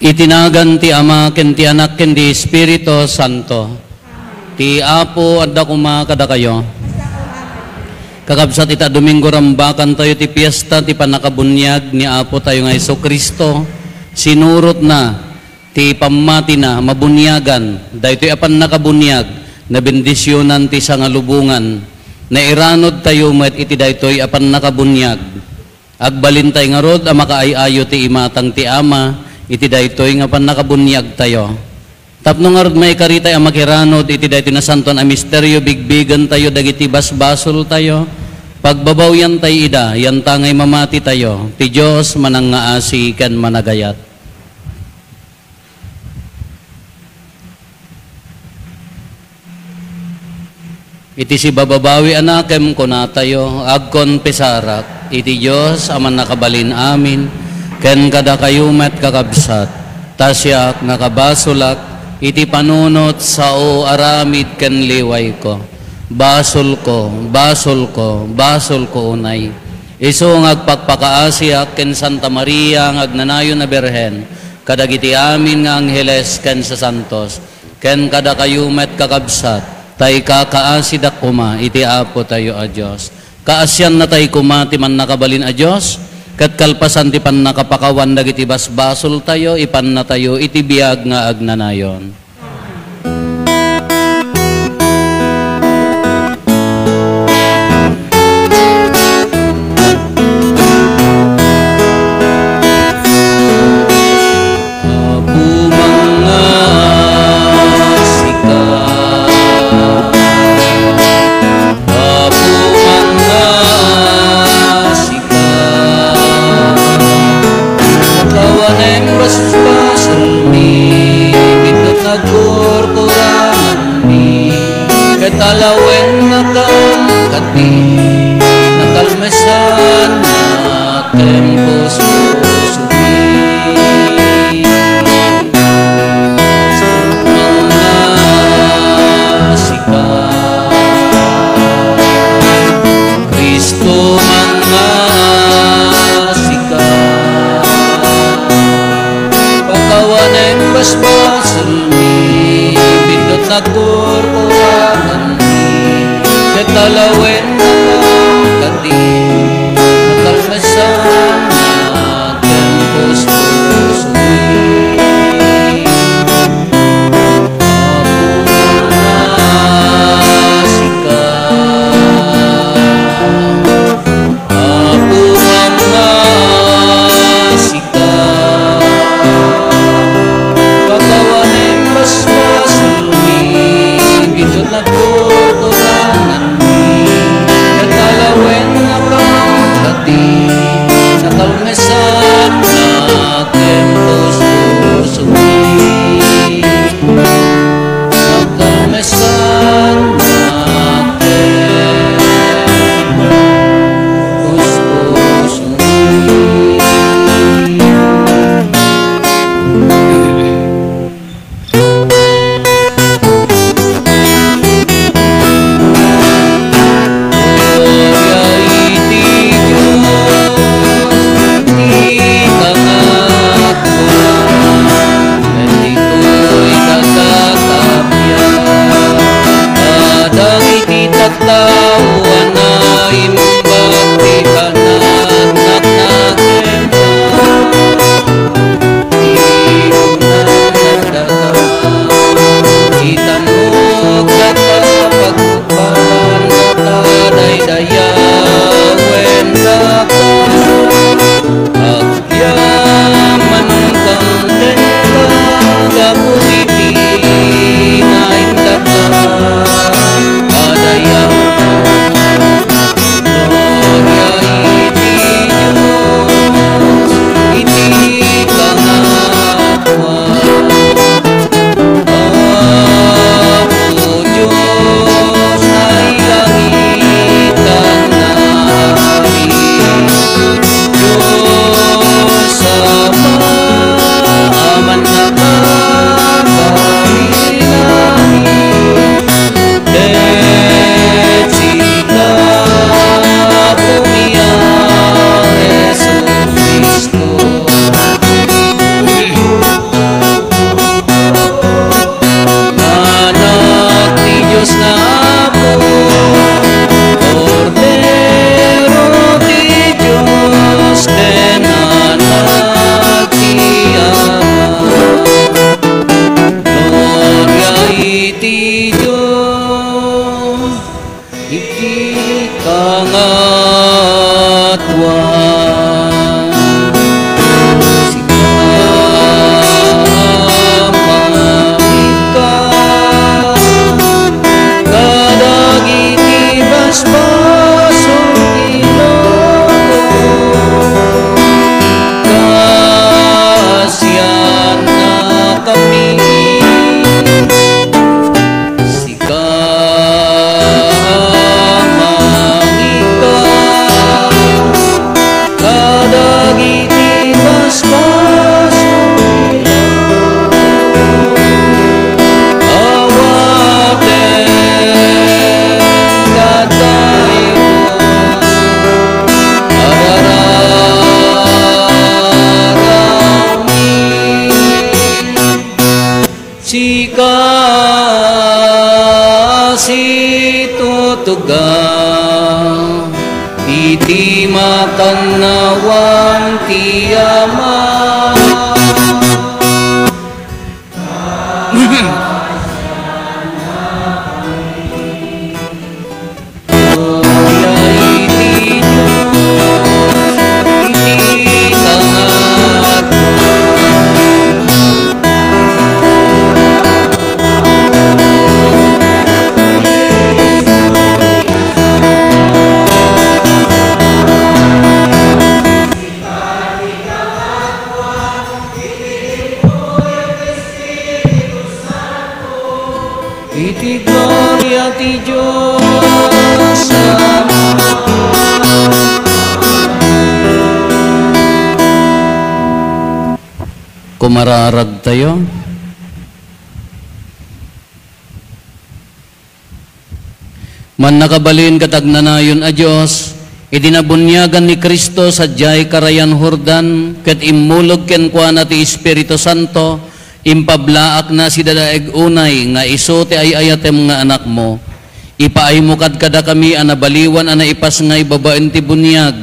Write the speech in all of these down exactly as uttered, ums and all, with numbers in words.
Iti nagan ti Ama, ken ti Anak, ken ti Espiritu Santo. Ti Apo adda koma kadakayo. Kakabsat, ita Domingo rambakantayo ti fiesta ti pannakabuniag ni Apo tayo nga Jesu-Cristo. Sinurotna ti pammatina, mabuniagan. Daytoy a pannakabuniag, nabendisionan ti sangalubongan. Nairanodtayo met iti daytoy a pannakabuniag. Agbalintay ngarud a makaay-ayo ti imatang ti Ama iti daytoy nga pannakabuniagtayo. Tapno ngarud maikaritay a makiranod iti daytoy nasantoan a misterio, bigbigentayo dagiti basbasoltayo, pagbabawiantay ida, yantangay mamatitayo. Ti Dios manangngaasi ken managayat. Iti sibababawi a nakem, kunatayo, agkonfesarak iti Dios a Mannakabalin Amin, ken kadakayo met, kakabsat, ta siak nga kabasolak iti panunot, sao, aramid ken liwayko. Basolko, basolko, basolko unay. Isu nga agpakpakaasiak ken Santa Maria nga agnanayon a Birhen, kadagiti amin nga angheles ken sasantos, ken kadakayo met, kakabsat, ta ikakaasidak koma iti Apotayo a Dios. Kaasiannatay koma ti Mannakabalin a Dios, ket kalpasan ti pannakapakawan dagiti basbasoltayo, ipannatayo iti biag nga agnanayon. Apo, mangngaasika. Apo, mangngaasika. Pakawanem basbasolmi, biddut nagkurkuranganmi, ket alawen nakangkati, nakalmesannak ken puspusomi. Mangngaasika. Cristo, mangngaasika. Pakawanem basbasolmi, biddut nagkurkuranganmi, ket alawen nakangkati, nakalmesannak ken puspusomi. Apo, mangngaasika. Apo, mangngaasika. Pakawanem basbasolmi, biddut nagkurkuranganmi, Kasitutuga iti makannawan ti Ama. Iti gloria ti Dios Ama. Kumararagtayo. Mannakabalin ket agnanayon a Dios, idi nabuniagan ni Cristo sadiay Karayan Jordan, ket immulog kenkuana ti Espiritu Santo, impablaakna sida daig unay nga isu ti ay-ayatem nga Anakmo. Ipaaymo kadkadakami a nabaliwan a naipasngay babaen ti buniag,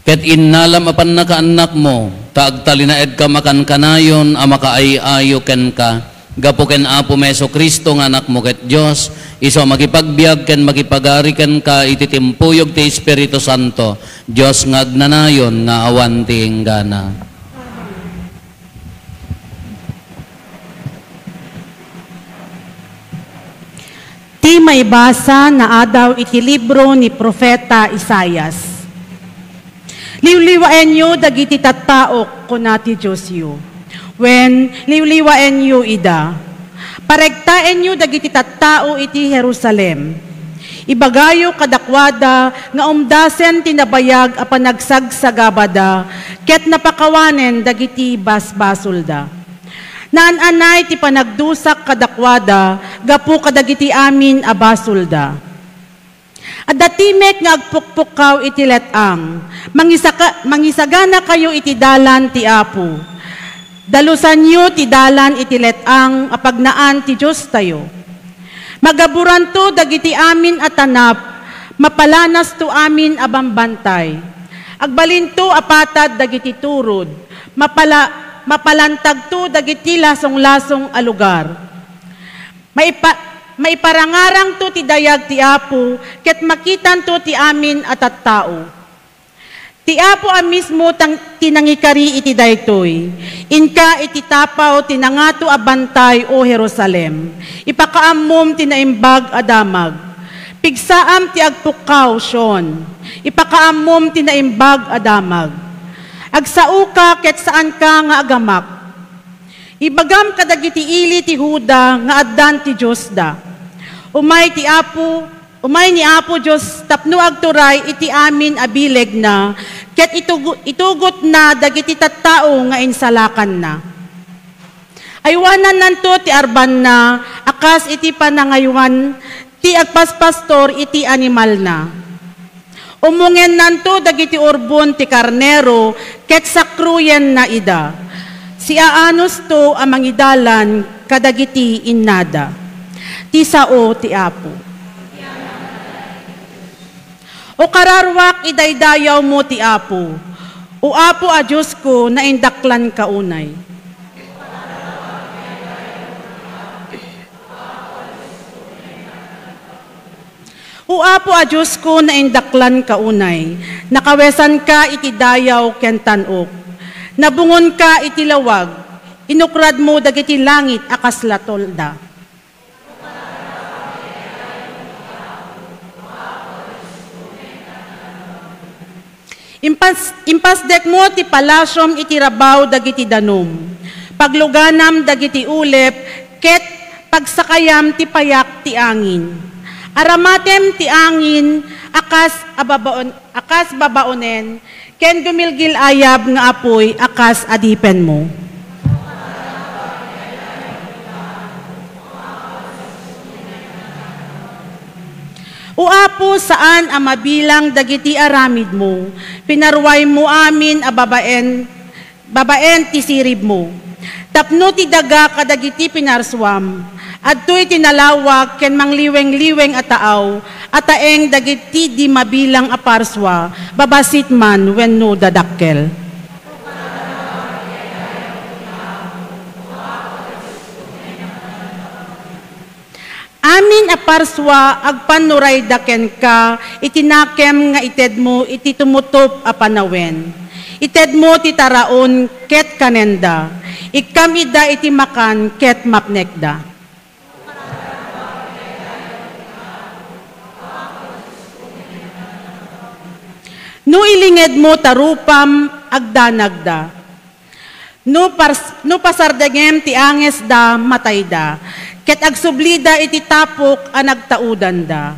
ket innalam a pannakaannakmo, ta agtalinaedkam a kankanayon a makaay-ayo kenka. Gapu ken Apomi Jesu-Cristo nga Anakmo ket Dios, isu a makipagbiag ken makipagari kenka iti timpuyog ti Espiritu Santo, Dios nga agnanayon nga awan ti inggana. Ti maibasa naadaw iti libro ni Profeta Isaias. "Liwliwaenyo dagiti tattaok," kuna ti Diosyo. Wen, "Liwliwaenyo ida. Paregtaenyo dagiti tattao iti Jerusalem. Ibagayo kadakuada nga umdasen ti nabayag a panagsagsagabada ket napakawanen dagiti basbasolda. Naan-anay ti panagdusak kadakuada gapu kadagiti amin a basolda. Adda timek nga agpukpukkaw iti let-ang. Mangisaka-, mangisaganakayo iti dalan ti Apo. Dalusanyo ti dalan iti let-ang a pagnaan ti Diostayo. Magaburanto dagiti amin a tanap, mapalanasto amin a bambantay. Agbalinto a patad dagiti turod, mapala-, mapalantagto dagiti lasonglasong a lugar. Maipa-, maiparangarangto ti dayag ti Apo, ket makitanto ti amin a tattao. Ti Apo a mismo tang-, ti nangikari iti daytoy. Inka iti tapaw ti nangato a bantay, O Jerusalem. Ipakaammom ti naimbag a damag. Pigsaam ti agpukkaw, Sion. Ipakaammom ti naimbag a damag. Agsaoka ket saanka nga agamak. Ibagam kadagiti ili ti Juda nga addan ti Diosda. Umay ti Apo, umay ni Apo Dios tapno agturay iti amin a bilegna, ket itugo-, itugotna dagiti tattao nga insalakanna. Aywanannanto ti arbanna a kas iti panangaywan ti agpaspastor iti animalna. Umungennanto dagiti urbon ti karnero ket sakruyenna ida. Siaanosto a mangidalan kadagiti innada. Ti sao ti Apo. O kararuak, idaydayawmo ti Apo. O Apo a Diosko, naindaklanka unay. O Apo a Diosko, naindaklanka unay, nakawesanka iti dayaw ken tan-ok, nabungonka iti lawag, inukradmo dagiti langit a kasla tolda. Impas-, impasdekmo ti palasiom iti rabaw dagiti danum. Pagluganam dagiti ulep ket pagsakayam ti payak ti angin. Aramatem ti angin a kas a babaon-, a kas babaonen ken gumilgil-ayab nga apuy a kas adipenmo. O Apo, saan a mabilang dagiti aramidmo. Pinaruaymo amin a babaen, babaen ti siribmo. Tapno ti daga kadagiti pinarsuam, adtoy ti nalawag ken mangliwengliweng a taaw, a taeng dagiti di mabilang a parsua, babasit man wenno dadakkel. Amin a parsua, agpannurayda kenka iti nakem nga itedmo iti tumutop a panawen. Itedmo ti taraon ket kanenda. Ikkam ida iti makan ket mapnekda. No ilingedmo ta rupam, agdanagda. No pars-, no pasardengem ti angesda, matayda, ket agsublida iti tapok a nagtaudanda.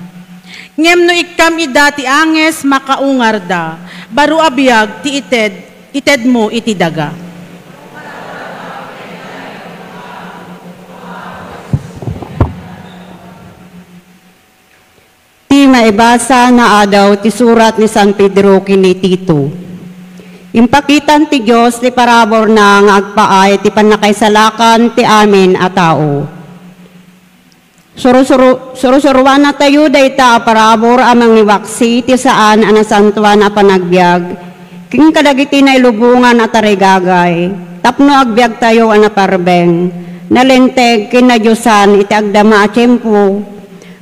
Ngem no ikkam ida ti anges, makaungarda, baro a biag ti ited, itedmo iti daga. Ti maibasa nga adaw ti surat ni San Pedro ken ni Tito. Impakitan ti Dios ti paraburna nga agpaay ti pannakaisalakan ti amin a tao. Surusuruanatayo dayta a parabur a mangiwaksi ti saan a nasantoan a panagbiag ken kadagiti nailubongan a tarigagay tapno agbiagtayo a naparbeng, nalinteg ken nadiosan iti agdama a tiempo.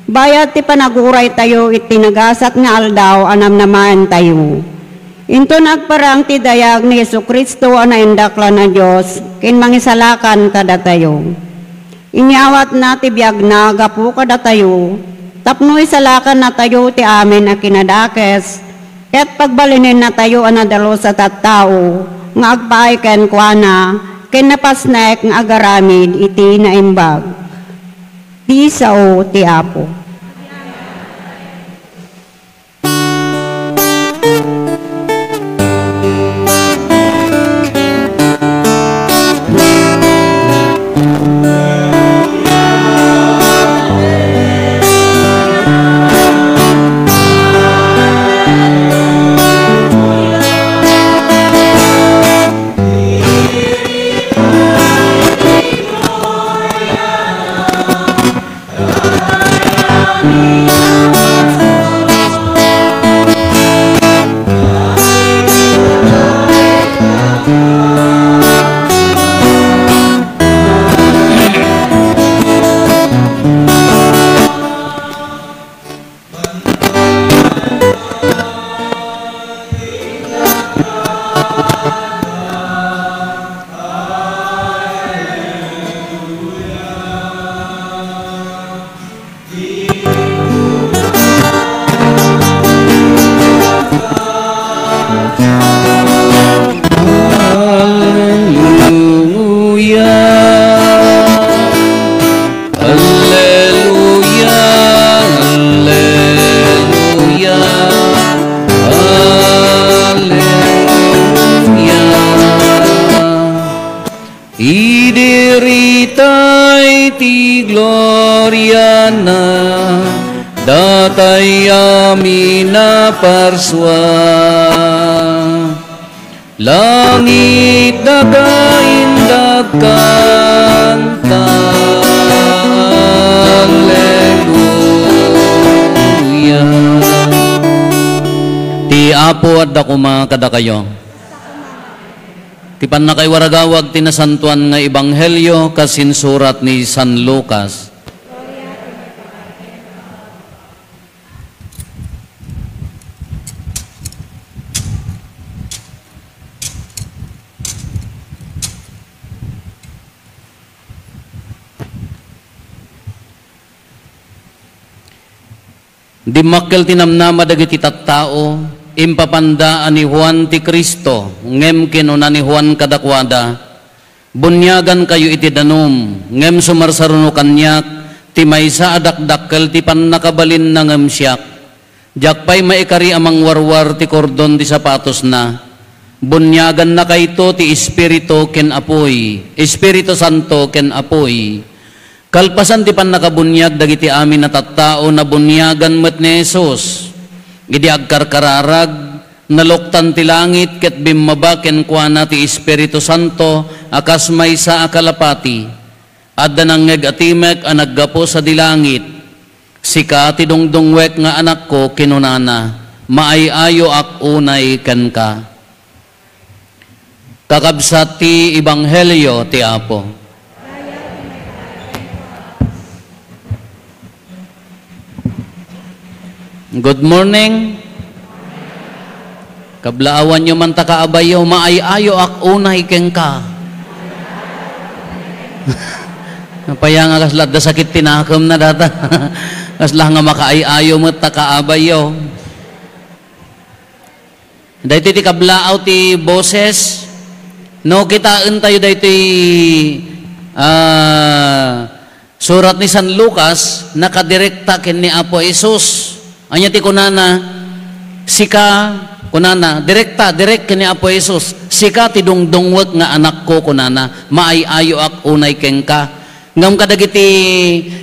Bayat ti panaguraytayo iti nagasat nga aldaw a namnamaentayo. Inton agparang ti dayag ni Jesu-Cristo a naindaklan a Dios ken Mangisalakan kadatayo. Inyawatna ti biagna gapu kadatayo, tapno isalakannatayo ti amin a kinadakes, ket pagbalinennatayo a nadalus a tattao nga agpaay kenkuana ken napasnek nga agaramid iti naimbag. Ti sao ti Apo. Alleluia. Alleluia. Alleluia. Alleluia. Idi ritay ti gloriana, datay amin a parsua. Langit, daga, indak, kanta. Alleluia. Ti Apo adda koma kadakayo. Ti pannakaiwaragawag ti Nasantoan nga Ebanghelio kas insurat ni San Lucas. Dimmakkel ti namnama dagiti tattao, impapanda a ni Juan ti Cristo, ngem kinuna ni Juan kadakuada, "Buniagankayo iti danum, ngem sumarsaruno kaniak ti maysa a dakdakkel ti pannakabalinna ngem siak. Diak pay maikari a mangwarwar ti kordon ti sapatosna. Buniagannakayto ti Espiritu ken apuy, Espiritu Santo ken apuy." Kalpasan ti pannakabuniag dagiti amin a tattao, nabuniagan met ni Jesus. Idi agkarkararag, naluktan ti langit ket bimmaba kenkuana ti Espiritu Santo a kas maysa a kalapati, adda nangngeg a timek a naggapu sadi langit. "Sika ti dungdungwek nga Anakko," kinunana, "maay-ayoak unay kenka." Kakabsat ti Ebanghelio ti Apo. Good morning. Kablaawanyo man ta kaabayyo, "Maay-ayoak unay kenka." Apay nga kasla adda sakit ti nakemna data. Kasla nga makaay-ayo met ta kaabayyo. Daytoy ti kablaaw ti boses. No, kitaentayo daytoy, ah, surat ni San Lucas, nakadirekta ken ni Apo Jesus. Ania ti kunana? "Sika," kunana, direkta, direk ken ni Apo Jesus, "Sika ti dungdungwek nga Anakko," kunana, "maay-ayoak unay kenka." Ngem kadagiti,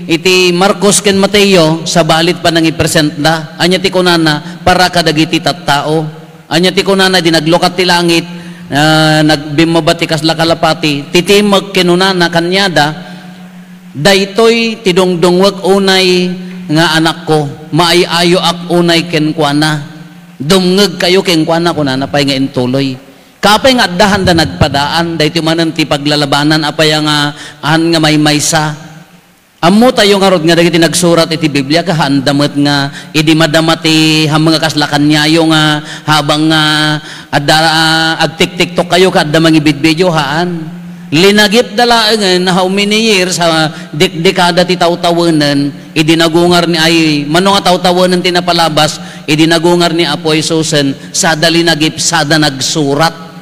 iti Marcos ken Mateo, sabali ti panangipresentda. Ania ti kunana? Para kadagiti tattao. Ania ti kunana? Idi naglukat ti langit, ah, nagbimmaba ti kasla kalapati, ti timek kinunana kaniada, "Daytoy ti dungdungwek unay nga Anakko, maay-ayoak unay kenkuana. Dumngegkayo kenkuana," kunana pay nga intuloy. Kaapay nga adda handa nagpadaan, daytoy manen ti paglalabanan, apay nga, han nga maymaysa. Ammotayo ngarud nga dagiti nagsurat iti Biblia, kahaanda met nga idi madama ti ham nga kasla kaniayo nga habang nga adda, ah, agtiktiktok kayo, kaadda mangibidbideo, haan. Linagipda laengen, how many years, ha, dikdikada ti tawtawenen, idi nagungar ni, ay, mano nga tawtawenen ti napalabas, idi nagungar ni Apo Jesusen, sada linagip, sada nagsurat.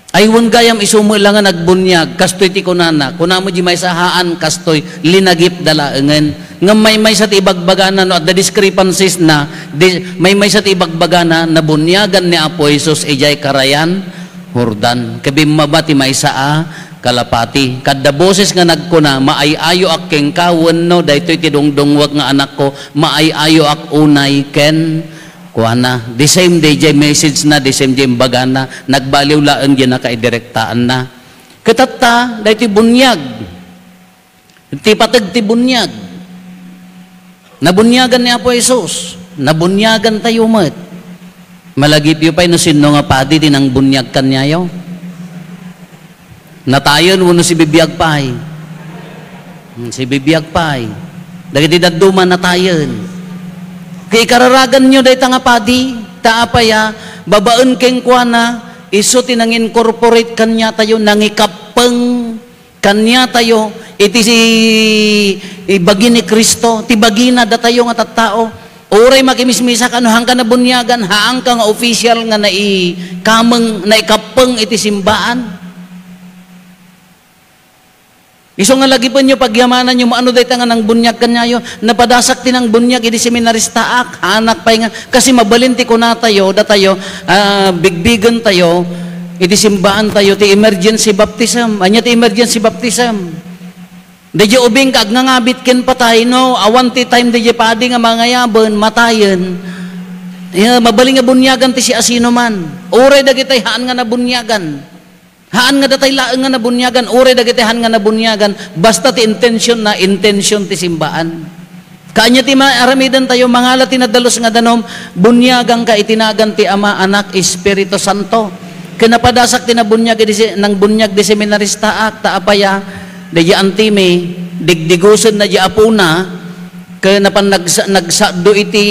Ay, wen gayam isu met la nga nagbuniag, kastoy ti kunana. Kunamo di maysa, haan, kastoy, linagipda laengen. Ngem maymaysa ti ibagbagana, no, adda discrepancies na, di, maymaysa ti ibagbagana, nabuniagan ni Apo Jesus idiay karayan Jordan. Kabimmaba ti maysa a kalapati. Kadda boses nga nagkuna, "Maay-ayoak kenka," wenno, "Daytoy ti dungdungwek nga Anakko, maay-ayoak unay ken," kuana. The same day, jay message na, the same day, imbagana, nagbaliw laeng jay nakaidirektaanna. Kitatta, daytoy buniag. Ti pateg ti buniag. Nabuniagan ni Apo Jesus. Nabuniagan tayo met. Malagipyo pay no sinno nga padi ti nangbuniag kaniayo. Natayen wenno sibibiag pay? Hmm, sibibiag pay. Dagiti dadduma natayen. Ket ikararaganyo dayta nga padi, ta apay a, babaen kenkuana, isu ti nang-incorporate kaniatayo, nangikappeng kaniatayo, iti si, ibagi ni Cristo, ti bagina datayo nga tattao. Uray makimismisak, no, haanka nabuniagan, haanka nga official nga naikameng, naikappeng iti simbaan. Isu nga lagipenyo, pagyamananyo, maano dayta nga nangbuniag kaniayo? Napadasak ti nangbuniag idi seminaristaak, haanak pay nga, kasi mabalin ti kunatayo, datayo, ah, bigbigentayo, iti simbaantayo, ti emergency baptism. Ania ti emergency baptism? Daydiay ubing ka agngangabit ken patay, no, awan ti time daydiay padi nga mangayaben, matayen. Ya, mabalin nga buniagan ti siasinoman. Uray dagitay haan nga nabuniagan. Haan nga datay laeng nga nabuniagan, uray dagitay haan nga nabuniagan, basta ti intention na, intention ti simbaan. Kaanya ti ma-, aramidentayo, mangala ti nadalus nga danum, buniaganka iti nagan ti Ama, Anak, Espiritu Santo. Ken napadasak ti nabuniag idi si-, nangbuniag di seminaristaak, ta apay a, daydiay antimi, digdigusenna di apona, ken napan nagsa-, nagsado iti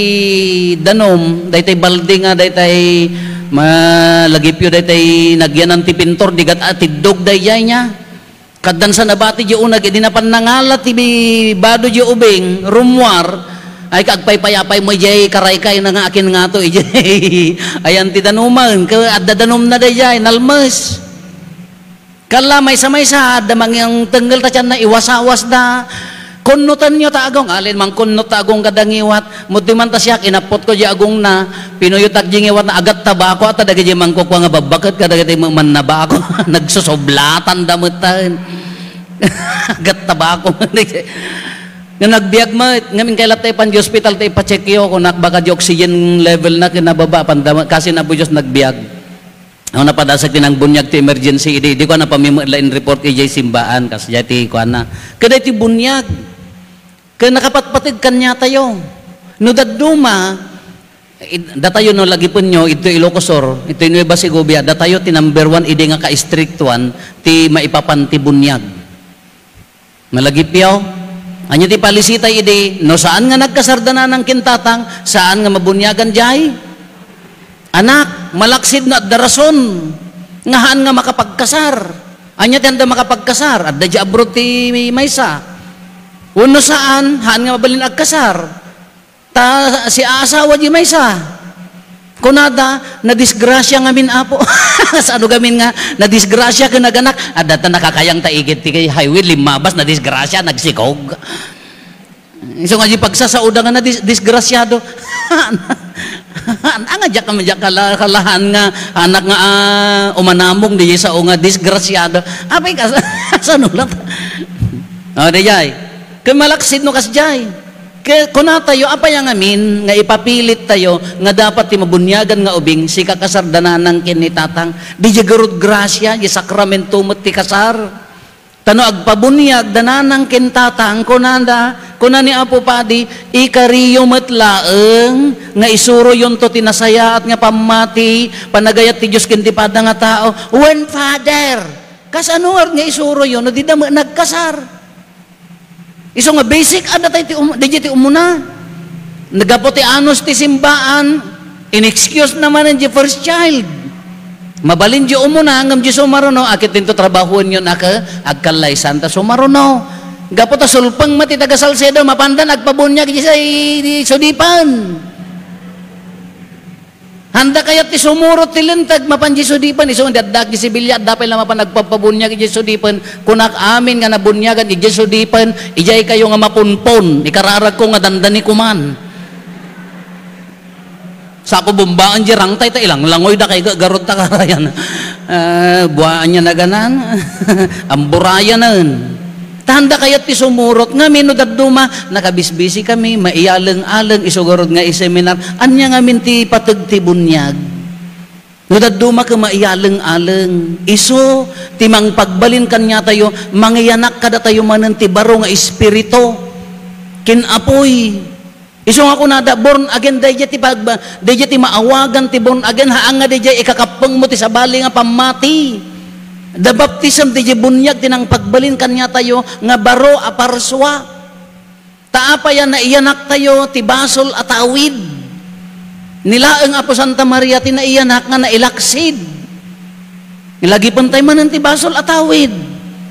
danum, daytay balde nga, daytay ma-, lagipyo, daytay nagyanan ti pintor, digat a tiddog daydiay nia. Kaddan sa nabati di unag, idi napan nangala ti bi-, bado di ubing, rummuar, ay ka agpaypayapay mo jay karaykay na nga akin ngato, ijay ayan ti danuman, ka adda danumna dayjay, nalmes. Kalla, maysa-maysa, adda mangyang tenggel ta tianna, iwasawas da. Kunnotenyo ta agong, alin man kunnot ta agong kada ngiwat. Muddi man ta siak, inappotko di agongna, pinuyutak di ngiwatna, agat tabako, ata dagiti mangkukua nga babbaket, kadagiti mannabako, nagsusublatan da metten. Agat tabako. Nga nagbiag met, ngamin kay latta ipan di hospital ta ipacheckyo, kunak baka di oxygen level na kinababa, pandama, kasi na po Diyos nagbiag. Awan napadasag ti nangbuniag ti emergency idi, idi ko napamimet la in report idiay simbaan, kas diay ti kuana. Kada iti buniag, ken nakapatpateg kaniatayo. No dadduma, id-, datayo no lagipenyo, idto Ilocos Sur, idto Nueva Segovia, datayo ti number one idi nga ka-istriktuan ti maipapan ti buniag. Malagipyo. Ania ti palisitay idi, no saan nga nagkasar da nanang ken tatang, saan nga mabuniagan diay anak, malaksid no adda rason nga haan nga makapagkasar. Ania ti haan da makapagkasar? Adda diay abroad ti maysa. Wenno saan, haan nga mabalin agkasar. Ta si asawa di maysa. Kunada, "Nadisgrasya ngamin, Apo." Saan gamin nga nadisgrasya ken naganak? Adda ta nakakayang ta igid ti highway, limmabas, nadisgrasya, nagsikog. Isu nga di pagsasauda nga nadis-, disgrasyado. Anga diak, anga diak kala-, kalahan nga anak nga, ah, umanamong di sao nga disgrasyado. Apay ka, saan ulat? O, di jay. Ken malaksid no kasdiay. Ke-, kunatayo, apay a ngamin nga ipapilittayo nga dapat ti mabuniagan nga ubing, sikakasar da nanang ken ni tatang? Diay garud grasia, diay sakramento met ti kasar. Ta no agpabuniag da nanang ken tatang, kunada, kuna ni Apo Padi, "Ikariyo met laeng nga isuroyonto ti nasayaat nga pammati, panagayat ti Dios ken ti pada nga tao." Wen, Father, kasano nga isuroyo no dida met nagkasar? Isu nga basic a datay ti um-, daydiay ti umuna. Naggapu ti anus ti simbaan, in-excuse na manen diay first child. Mabalin diay umuna, ngem diay sumaruno, a ket dinto trabahoenyo a ke, agkallaysan ta sumaruno. Gapu ta sulpeng met ti taga Salcedo, mapanda agpabuniag diay sudipen. Handa kayat ti sumurot ti linteg mapan diay sudipen, isu nga addaak diay Sevilla, adda pay la mapan agpabuniag idiay sudipen, kunak amin nga nabuniagan idiay sudipen, idiay kayo nga mapunpon, ikararagko nga dandani koman. Sako bumbaan diay rangtay ta ilanglangoy da kay ga-, garud ta karayan. Ah, buaan niya naganan. Amburayanen. Ta handa kayat ti sumurot ngamin no dadduma, nakabisbisi kami, maiyaleng-aleng, isu garud nga iseminar. Ania ngamin ti pateg ti buniag? No dadduma ket maiyaleng-aleng. Isu ti mangpagbalin kaniatayo, mangiyanak kadatayo manen ti baro nga espiritu. Ken apoy. Isu nga kunada, born again, daydiay ti pagba-, daydiay ti maawagan ti born again, haan nga daydiay ikakappengmo ti sabali nga pammati. The baptism, daydiay buniag ti nangpagbalin kaniatayo nga baro a parsua. Ta apay a naiyanaktayo ti basol a tawid? Ni laeng Apo Santa Maria ti naiyanak nga nailaksid. Lagipentayo manen ti basol a tawid.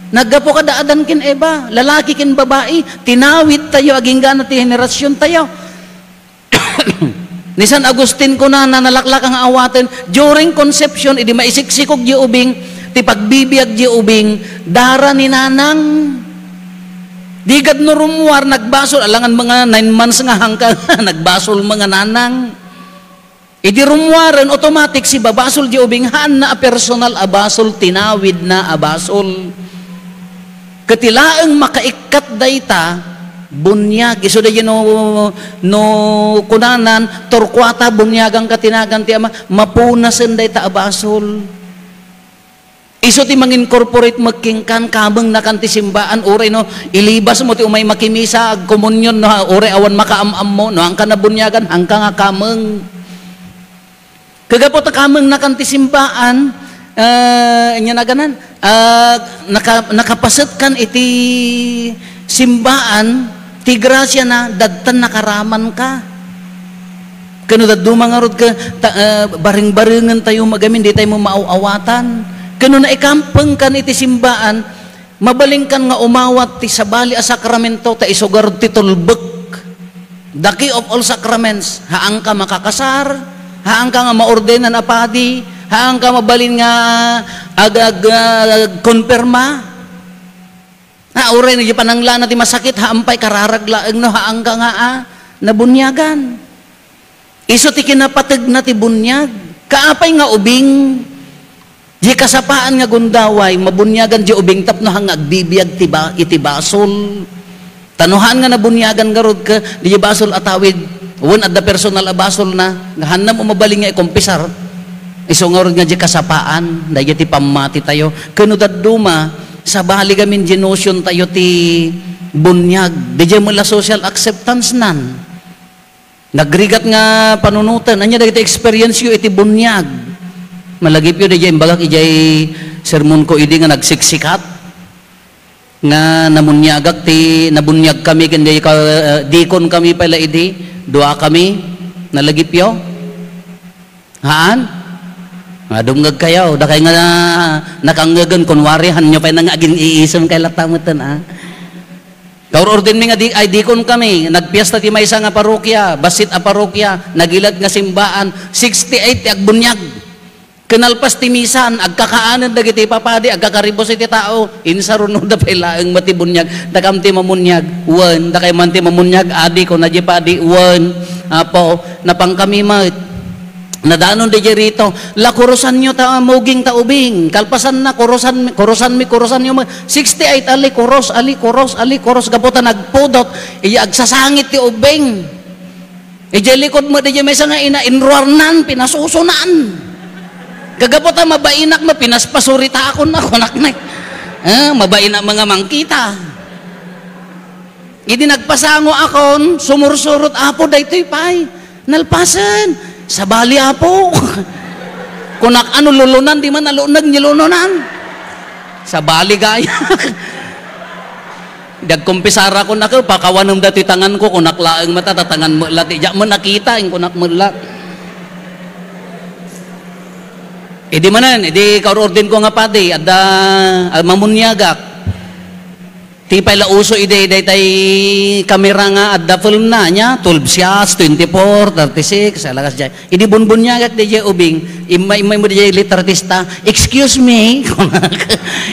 Naggapu kada Adan ken Eva, lalaki ken babai, tinawidtayo agingga ti henerasiontayo. Ni San Agustin kunana, nalaklaka nga awaten, during conception, idi maisiksikog diay ubing, ti pagbibiag diay ubing, dara ni nanang. Di gad no rummuar, nagbasol, alangan mga nine months nga hangka, nagbasol mga nanang. Idi rummuaren, automatic, sibabasol diay ubing, haanna a personal a basol, tinawidna a basol. Ket ti laeng makaikkat dayta, buniag. Isu daydiay no, no kunanan, Torquata, buniaganka ti nagan ti Ama, mapunasen dayta a basol. Isu ti mangincorporate met kenkan, kamengnakan ti simbaan, uray no, ilibasmo ti umay makimisa, agkomunyon, no, uray awan makaam-ammo, no, haanka nabuniagan, haanka nga kameng. Kagapu ta kamengnakan ti simbaan, ah, ania naganan, ah, naka-, nakapasetkan iti simbaan, ti grasiana, dadtan nakaramanka. Ken no dadduma ngarud ket ta-, ah, bareng-barengentayo met gamin, ditayo met maaw-awatan. Ken no naikampengkan iti simbaan, mabalinkan nga umawat ti sabali a sakramento ta isu garud ti tulbek. The key of all sacraments, haanka makakasar, haanka nga maordenan a padi, haanka mabalin nga ag-, ag-, agkonfirma. Ah, uray no diay pananglana ti masakit, haan pay kararag laeng no haanka nga, ah, nabuniagan. Isu ti kinapategna ti buniag. Kaapay nga ubing, diay kasapaan nga gundaway, mabuniagan diay ubing tapno haan nga agbibiag ti ba-, iti basol. Ta no haan nga nabuniagan ngarud ket diay basol a tawid, wen adda personal a basolna, nga haanna met mabalin nga ikompisar. Isu ngarud nga diay kasapaan, daydiay ti pammatitayo. Ken no dadduma, sabali ngamin diay notion tayo ti buniag. Diay met la social acceptance nan. Nagrigat nga panunoten. Ania dagiti experience yo iti buniag? Malagipyo, diay imbagak idiay sermonko idi nga nagsiksikat. Nga namuniagak ti, nabuniag kami ken diay ka, eh, dikon kami pay la idi, dua kami, nalagipyo? Haan? Nga dumngeg kayo, dakay nga nakangngegen, kunwari, hanyo pay na nga agin-iisem kay latta meten, ah. Kaur-urdinmi nga di, ay dikon kami, nagpiesta ti maysa nga parokya, bassit a parokya, nagilat nga simbaan, sixty-eight ti agbuniag. Kinalpas ti misan, agkakaanen dagiti papadi, agkakaribus iti tao. Insarunoda pay laeng met ti buniag. Dakam ti mamuniag. Wen, dakay man ti mamuniag, adi, kuna di padi. Wen, Apo, napankami met. Nadanon di rito. La, kurusanyo ta muging ta ubing. Kalpasanna, kurusan, kurusanmi, kurusanyo met. Sixty-eight, ali, kurus, ali, kurus, ali, kurus. Gapu ta nagpudot. Iya agsasangit ti ubing. Idiay likud met, idiay maysa nga ina, inruarnan, pinasusunan. Kagapu ta mabainak met, pinaspasuritakon na, kunak na. Eh, mabainak nga mangkita. Idi nagpasango akon, sumursurot, Apo, daytoy pay. Nalpasen. Sabali, Apo. Kunak, ano, lulunan, di man nalunag, nilununan. Sabali, gaya. Di agkumpisara, kunak, pakawanem datoy tanganko, kunak laeng met, tatangan met la, ti, diak met nakita, inkunak met la. Idi manen, idi kaur-urdinko nga padi, adda, ah, mamuniagak. Ti pay la uso idi, daytay kamera nga adda filmna, nia, twelve shots, twenty-four, thirty-six, alakas diay. Idi bunbuniagak diay ubing, imma-, imma-, imma diay litratista, "Excuse me,"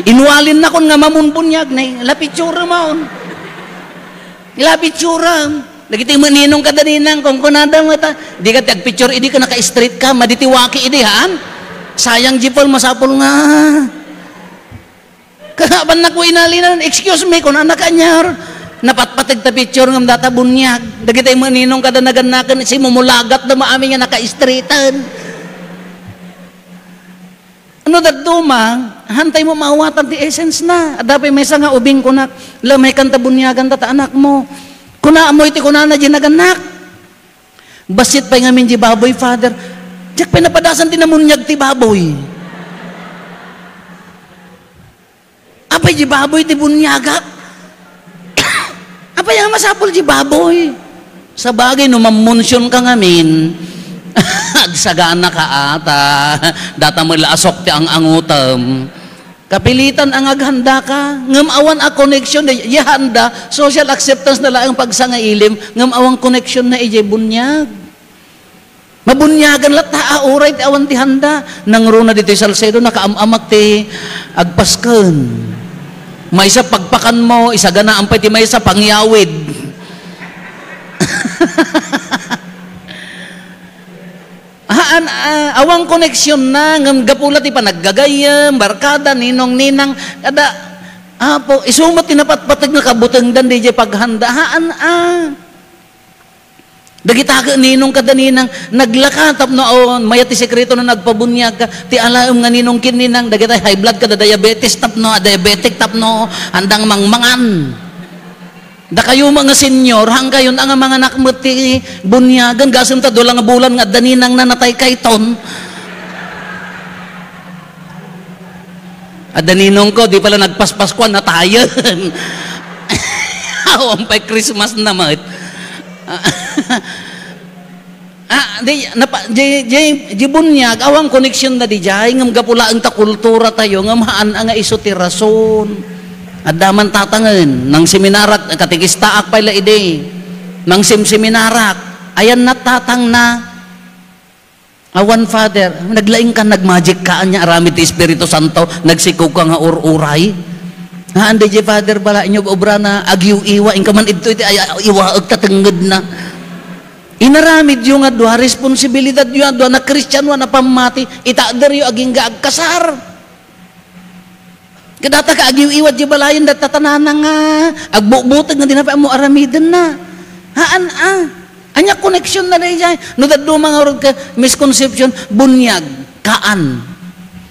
inwalinnakon nga mamunbuniag, ne, la picturem on. La picturem. Dagiti maninong kada ninang, kunkunada met, ah, "Dika ti agpicture idi ket naka-straight ka, madi ti waki idi, haan? Sayang diay film, masapul nga." Kabannak ko inalina, "Excuse me," kunana kaniar. Napatpateg ta picture ngem data buniag. Dagiti maninong kada nagannaken, simumulagat da maamin nga naka-straighten. No dadduma, hantay mo maawatan ti essence na. Adda pay maysa nga ubing kunak, "Lamay kan ta buniagan ta, ta anak mo." Kuna, ammoy ti kunana diay nagannak. Bassit pay ngamin diay baboy, Father. Diak pay napadasan ti namuniag ti baboy. Apay diay baboy ti buniagak? Apay a masapul diay baboy? Sabagay, no mammunsion ka ngamin, agsagana ka ata. Data met la asok ti ang-angutem. Kapilitan a nga aghanda ka, ngem awan a connection, diay handa, social acceptance na laeng pagsangailim, ngem awan connection na idiay buniag. Mabuniagan latta a uray ti awan ti handa. Nangruna ditoy Salcedo, nakaam-amak ti agpasken. Maysa pagpakan mo, isaganaam pay ti maysa pangyawid. Haan, ah, awan connection na, ngem gapu la ti panaggagayyem, barkada, ninong, ninang, kada, Apo, isu met ti napatpateg nga kabutengdan diay paghanda. Haan, ah. Dagita ket ninong kada ninang, naglaka tapno awan, mayat ti sekreto no nagpabuniag ka, ti alaem nga ninong ken ninang, dagita high blood kada diabetes tapno, ah, diabetic tapno, handang mangmangan. Dakayo met nga senior, hangkayon a nga manganak met ti buniagan, gasem ta dua la nga bulan nga adda ninang na natay kayton. Adda ninongko, di pala nagpaspaskuan, natayen. Awan pay Christmas na met. Ah, di, napa-, di, di, di buniag, awan connection na di jay, ngem gapu laeng ta kultura tayo, ngem haan a nga isu ti rason. Adda man tatangen, nangseminarak, katekistaak pay la idi. Nangsemseminarak, ayan na tatangna. Awan, Father, naglaing ka, nagmagic ka, ania aramid ti Espiritu Santo, nagsikog ka nga ur-uray. Haan, di jay, Father, bala, inyo obrana, agiw-iwa, inka man idto iti ay, iwaek ta tengngedna. Inaramidyo nga dua, responsibilidadyo nga dua, na Kristiano, na pammati, itaaderyo agingga agkasar. Kadata ka agiw-iwat di balayen, data tanana nga agbutbuteg nga di na pay ammo aramidenna. Haan, ah. Ania connection na dayjay? No dadduma ngarud ka misconception, buniag. Kaan.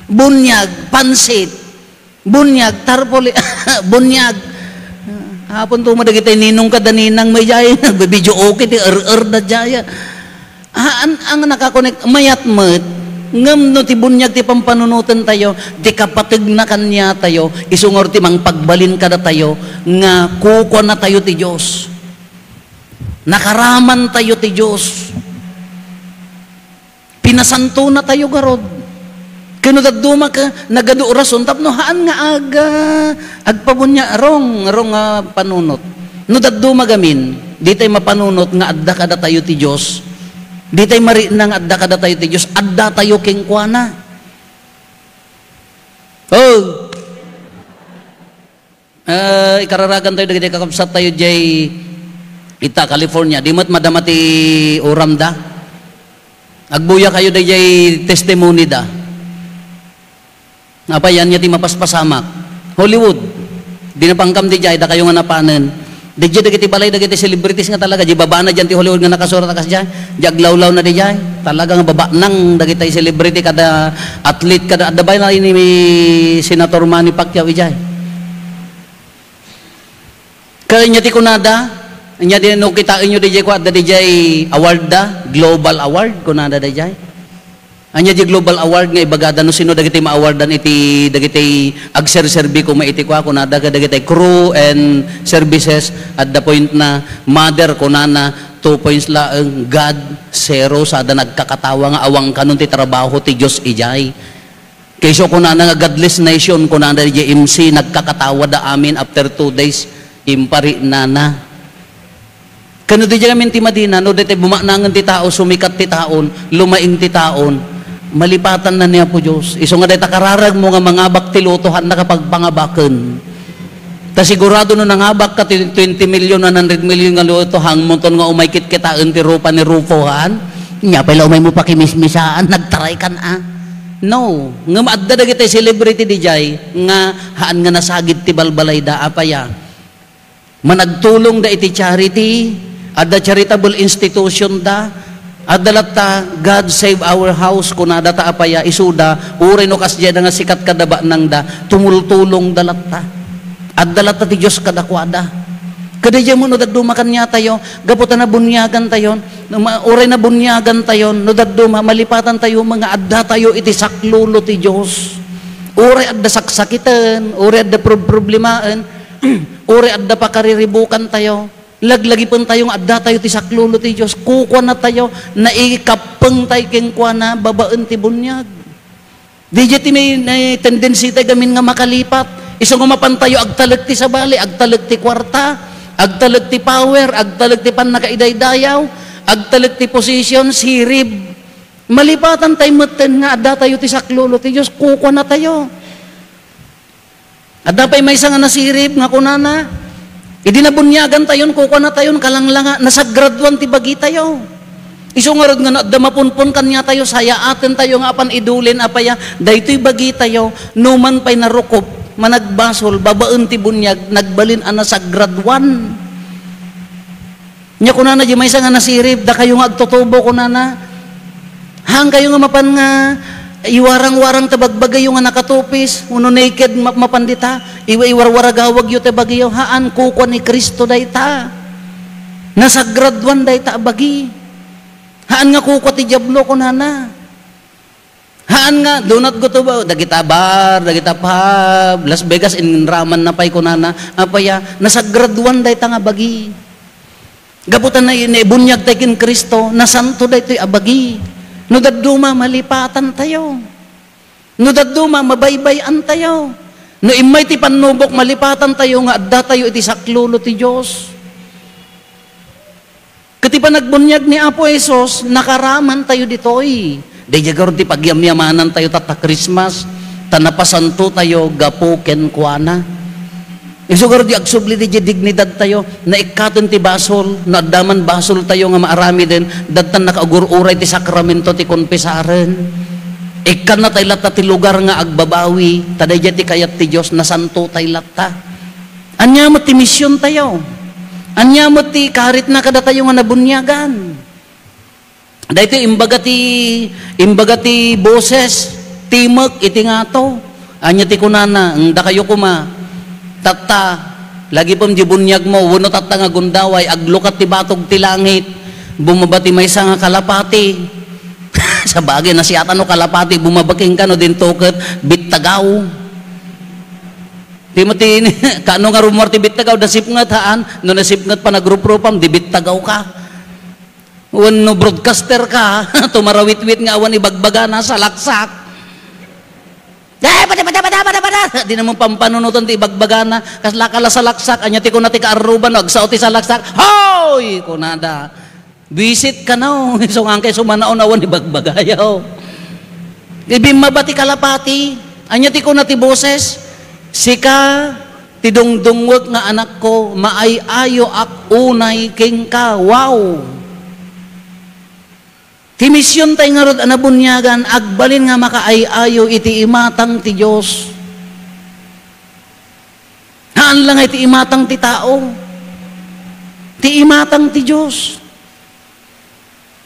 Buniag, pansit. Buniag, tarpuli. Buniag. Apon to mo dagiti ninong kada ninang mo ijay. Video okay ti er-er da jaya. Ah, an, ang nakakonek, mayat met. Ngem no ti buniag ti pampanunoten tayo, ti kapategna kaniatayo, isu nga ti mangpagbalin kadatayo, nga kukuana tayo ti Dios. Nakaraman tayo ti Dios. Pinasantona tayo garud. Ken no dadduma ka, nagadu rason, tapno haan nga aga, agpabunia, rong, rong nga panunot. No dadduma gamin, di tayo mapanunot nga adda kadatayo ti Dios. Di tayo marikna nga adda kadatayo ti Dios. Adda tayo kenkuana. Oh! Ah, ikararagan tayo dagiti kakabsat tayo jay ita California. Di met madama ti uramda. Agbuya kayo dayjay testimony da. Apay, ania ti mapaspasamak? Hollywood. Di napangkam di jay, dakayo nga napanen. Dayjay dagiti balay, dagiti celebrities nga talaga, di babana dyan ti Hollywood nga nakasurat a kasdiay. Di aglawlaw na di jay. Talaga nga babanang dagiti celebrity kada athlete, kada adda bay na ini Senator Manny Pacquiao ijay. Kanya ti kunada, anya di no kitaenyo di jay, kuan, adda di jay award da, global award, kunada di jay. Anya di global award nga ibagada no sino dagiti ma-awardan iti dagiti agserserbi koma iti kua, kunada ka dagiti crew and services, at the point na mother, kunana, two points laeng, God, zero, sada nagkakatawa nga awan kanon ti trabaho ti Dios ijay. Kayso kunana nga godless nation, kunana di M C, nagkakatawa da amin after two days, impari nana. Kano di amin ti madina, no, daytoy bumaknangen ti tao, sumikat ti taon, lumaing ti taon, malipatan na ni Apo Dios. Isu nga dayta kararag mo nga mangabak ti loto, haan na kapagpangabaken. Ta sigurado no nangabak ka ti twenty million, one hundred million nga loto, hangmonton nga umay kitkitaen ti rupa ni Rufo, haan? Nya pay la umay mo pakimismisaan, nagtaray kan, a? No, ngem adda dagiti celebrity di jay nga haan nga nasagid ti balbalayda, apay a? Managtulongda iti charity, adda charitable institution da, adda latta, "God save our house," kunada ta apay a isuda, uray no kasdiay da nga sikat kada baknangda, tumultulongda latta. Adda latta ti Dios kadakuada. Kadi diay mo no dadduma kaniatayo, gapu ta nabuniagantayon, no ma-, uray nabuniagantayon, no dadduma, malipatantayo nga addatayo iti saklolo ti Dios. Uray adda saksakiten, uray adda prob-, problemaen, uray adda pakariribukantayo, laglagipentayo nga addatayo ti saklolo ti Dios, kukuanatayo, naikappengtay kenkuana babaen ti buniag. Di diay ti may, may tendency tayo gamin nga makalipat. Isu nga mapantayo, agtalek ti sabali, agtalek ti kuarta, agtalek ti power, agtalek ti pannakaidaydayaw, agtalek ti position, sirib. Malipatan tayo metten nga addatayo ti saklolo ti Dios, kukuanatayo. Adda pay maysa nga nasirib nga kunana, idi nabuniagantayon, kukuanatayon, kalanglanga, nasagraduan ti bagitayo. Isu ngarud nga no adda mapunpon kaniatayo, sayaatentayo nga apan idulin, apay a, daytoy bagitayo, numan pay narukop, managbasol, babaen ti buniag, nagbalin a nasagraduan. Nya kunana, di maysa nga nasirib, "Dakayo nga agtutubo," kunana. "Haan kayo nga mapan nga iwarang-warang ta bagbagayo nga nakatupis, wenno naked, ma-, mapan dita, iwa-, iwarwaragawagyo ti bagiyo." Haan, kukua ni Cristo dayta. Nasagraduan dayta a bagi. Haan nga kukua ti Diablo, kunana. Haan nga, do not go to ba-, dagita bar, dagita pub, Las Vegas, inraman na pay kunana, apay a, nasagraduan dayta nga bagi. Gapu ta na-, naibuniag tayo ken Cristo, nasanto daytoy a bagi. No dadduma, malipatan tayo. No dadduma, mabaybay-an tayo. No immay ti pannubok, malipatan tayo nga adda tayo iti saklolo ti Dios. Ket ti panagbuniag ni Apo Jesus, nakaraman tayo ditoy. Daydiay garud ti pagyamyamanan tayo tatta Christmas, ta napasanto tayo gapu kenkuana. Isu garud ti agsubli daydiay dignidad tayo, naikkaten ti basol, no adda man basol tayo nga maaramiden, dadtan nakaagur-uray ti sakramento ti konfesaren. Ikkanna tayo latta ti lugar nga agbabawi, ta daydiay ti kayat ti Dios, nasanto tayo latta. Ania met ti mision tayo? Ania met ti karitna kadatayo nga nabuniagan? Daytoy imbaga ti, imbaga ti boses, timek iti ngato. Ania ti kunana, "Dakayo koma, tatta, lagipem diay buniagmo, wenno tatta nga gundaway, aglukat ti batog ti langit, bumaba ti maysa nga kalapati." Sabagay, nasiatan no kalapati, bumaba kenka, no dinto ket bittagaw. Di mo ti, kaano nga rummuar ti bittagaw, nasipnget, haan? No nasipnget, panagruprupam, di bittagaw ka. Wenno broadcaster ka, tumarawitwit nga awan ibagbagana, salaksak. Eh, pada, pada, pada, pada, pada. Di naman pampanunutan ti ibagbagana. Kasla ka la salaksak, anya ti kuna ti kaarruba, no, agsao ti salaksak. Hoy! Kunada. Buisit ka na, oh. Isu nga kay sumanaon awan ibagbagayo. Ibimmaba ti kalapati. Anya ti kuna ti boses? Sika ti dungdungwek nga anakko, maay-ayoak unay kenka. Wow! Ti mision tay ngarud a nabuniagan, agbalin nga makaay-ayo iti imatang ti Dios. Haan la nga iti imatang ti tao. Ti imatang ti Dios.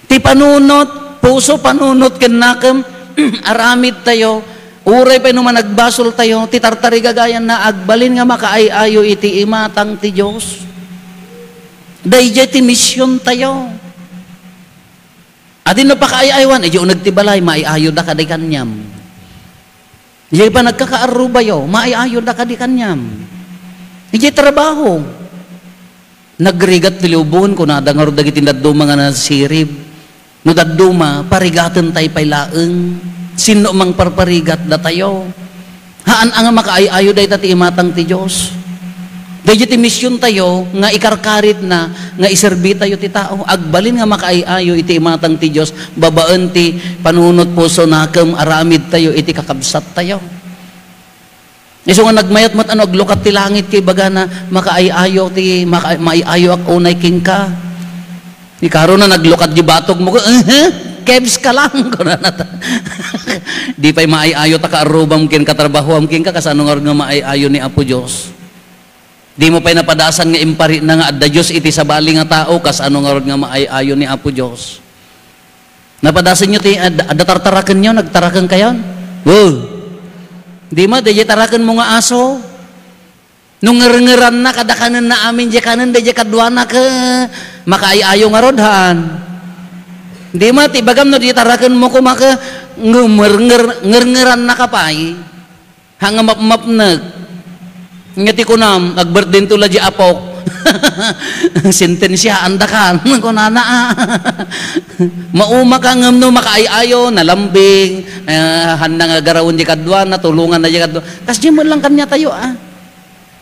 Ti panunot, puso panunot ken nakem, aramid tayo. Uray pay no managbasol tayo, ti tartarigagayan na agbalin nga makaay-ayo iti imatang ti Dios. Daydiay ti mision tayo. Adi no pakaay-aywan, idiay uneg ti balay, maay-ayo da kadi kaniam. Idiay panagkakaarrubayo, maay-ayo da kadi kaniam. Idiay trabaho, nagrigat ti liwbon, kunada ngarud dagiti dadduma nga nasirib. No dadduma, parigaten tay pay laeng. Sinno mangparparigat datayo? Haan a nga makaay-ayo dayta ti imatang ti Dios. Daydiay ti mision tayo nga ikarkaritna nga iserbi tayo ti tao. Agbalin nga makaay-ayo iti imatang ti Dios babaen ti panunot puso nakem aramid tayo iti kakabsat tayo. Isu nga nagmayat met a no aglukat ti langit ket ibagana, makaay-ayo ti, maka-, maay-ayoak unay kenka. Ni karuna naglukat di batog mo, "Eh, kebs ka lang," kunana ta. Di pay maay-ayo ta kaarrubam ken katrabahoam kenka, kasano ngarud nga maay-ayo ni Apo Dios? Di mo pay napadasan nga imparitna nga adda Dios iti sabali nga tao, kasano ngarud nga maay-ayo ni Apo Dios? Napadasanyo ti ad-, adda tartarakenyo, nagtaraken kayon? Wow! Di ma, daydiay tarakenmo nga aso. No ngerngeranna kada kanenna amin diay kanen, daydiay kaduana ket makaay-ayo ngarud, han. Di ma, ti ibagam no di tarakenmo koma ket ngernger-, ngerngeranna ka pay. Ha nga mapmapnek. Nga ti kunam, agbirthdayto la di apok. Sentensiaan da kan, kunana, ah. Mauma ka ngem no makaay-ayo, nalambing, eh, handa nga garawen di kadua, natulongan na di kadua. Kas di mo lang kanya tayo, ah.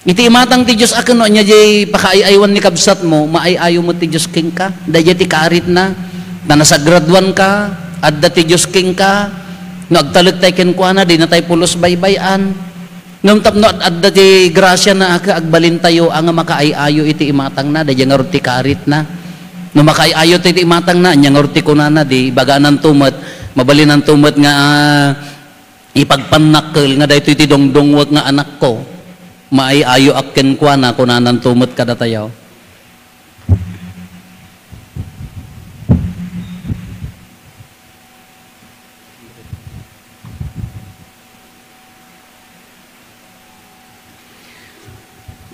Iti imatang ti Dios a ken no anya di pakaay-aywan ni kabsat mo, maay-ayo met ti Dios kenka. Daydiay ti karitna. Ta nasagraduan ka, adda ti Dios kenka. No agtalek tay kenkuana, di na tay pulos baybay-an. Ngem tapno ad-, adda ti grasiana a ket agbalintayo a nga makaay-ayo iti imatangna, daydiay ngarud ti karitna. No makaay-ayo ti, ti imatangna, ania ngarud ti kunana, di ibagananto met, mabalinanto met nga, ah, ipagpannakkel nga daytoy ti dungdungwek nga anakko. Maay-ayoak kenkuana, kunananto met kadatayo.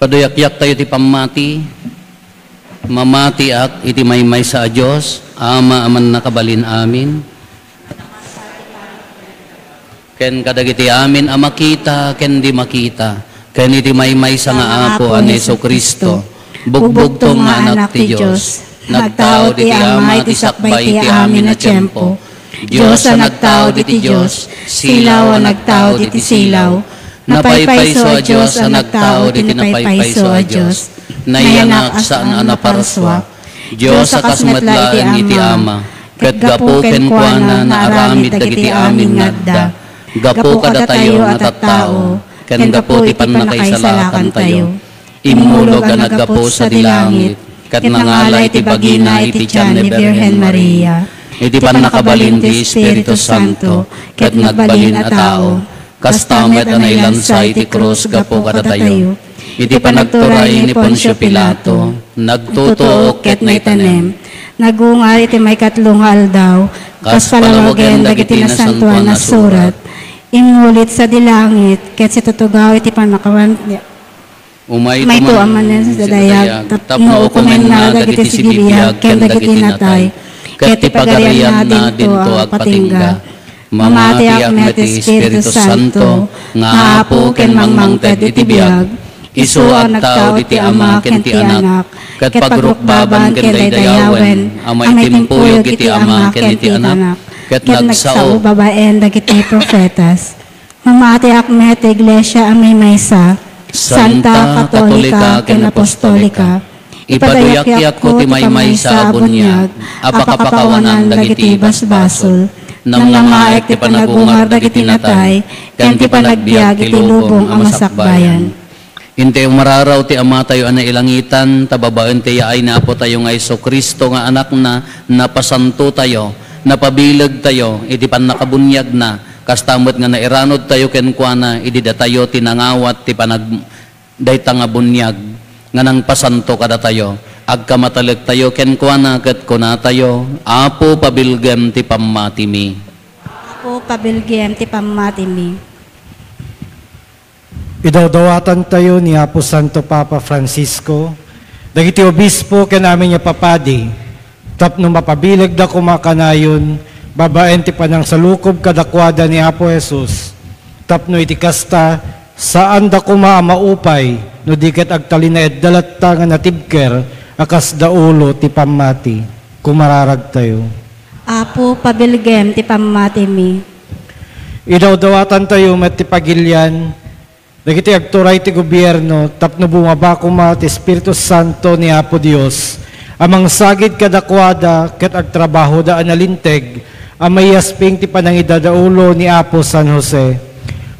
Paduyakyak tayo ti pammati. Mamatiak iti maymaysa a Dios, Ama a mannakabalin amin. Ken kadagiti amin a makita ken di makita, ken iti maymaysa nga Apo a ni Jesu-Cristo, bugbugtong nga Anak ti Dios, nagtao diti Ama iti sakbay ti amin a tiempo. Dios a nagtao diti Dios, silaw a nagtao diti silaw, napaypayso a Dios a nagtao diti napaypayso a Dios, nayanak saan a naparsua, Dios a kas met laeng iti Ama, ket gapu kenkuana naaramid dagiti amin nga adda. Gapu kadatayo nga tattao, ken gapu ti pannakaisalakantayo, immulog a naggapu sadi langit, ket nangala iti bagina iti tian ni Birhen Maria. Iti pannakabalin ti Espiritu Santo, ket nagbalin a tao, kasta met a nailansa iti krus gapu kadatayo. Iti panagturay ni Poncio Pilato, nagtutuok ket naitanem, Nagungar iti maikatlo nga aldaw, kas palawagen dagiti nasantoan a surat, immulit sadi langit, ket situtugaw iti pannakawan-, Umayto manen sida dayag, tapno ukonenna dagiti sibibiag ken dagiti natay, ket ti pagarianna dinto agpatingga. Mamatiak met ti Espiritu Santo, nga Apo ken mangmangted iti biag, isu a nagtao iti Ama ken ti Anak, ket pagrukbaban ken daydayawen a maitimpuyog iti Ama ken iti Anak, ket nagsao babaen dagiti profetas. Mamatiak met ti Iglesia a maymaysa, santa, katolika, ken apostolika. Ipaduyakko ti maymaysa a buniag a pakapakawanan dagiti basbasol. Namnamaek ti panagungar dagiti natay, ken ti panagbiag iti lubong a masakbayan. Intay umararaw ti Amatayo a nailangitan, ta babaen ti yaay ni Apotayo nga Jesu-Cristo nga Anakna, napasantotayo, napabilegtayo iti pannakabuniagna, kasta met nga nairanudtayo kenkuana idi datayo ti nangawat ti panag-, dayta nga buniag nga nangpasanto kadatayo. Agkamatalektayo kenkuana ket kunatayo, "Apo, pabilgem ti pammatimi." Apo, pabilgem ti pammatimi. Idawdawatantayo ni Apo Santo Papa Francisco, dagiti obispo ken amin nga papadi, tapno mapabilegda koma kanayon babaen ti panangsalukob kadakuada ni Apo Jesus, tapno iti kasta, saanda koma a maupay no di ket agtalinaedda latta nga natibker a kas daulo ti pammati. Kumararagtayo. Apo, pabilgem ti pammatimi. Idawdawatantayo met ti pagilian dagiti agturay ti gobierno tapno bumaba koma ti Espiritu Santo ni Apo Dios a mangsagid kadakuada ket agtrabahoda a nalinteg a maiyasping ti panangidadaulo ni Apo San Jose.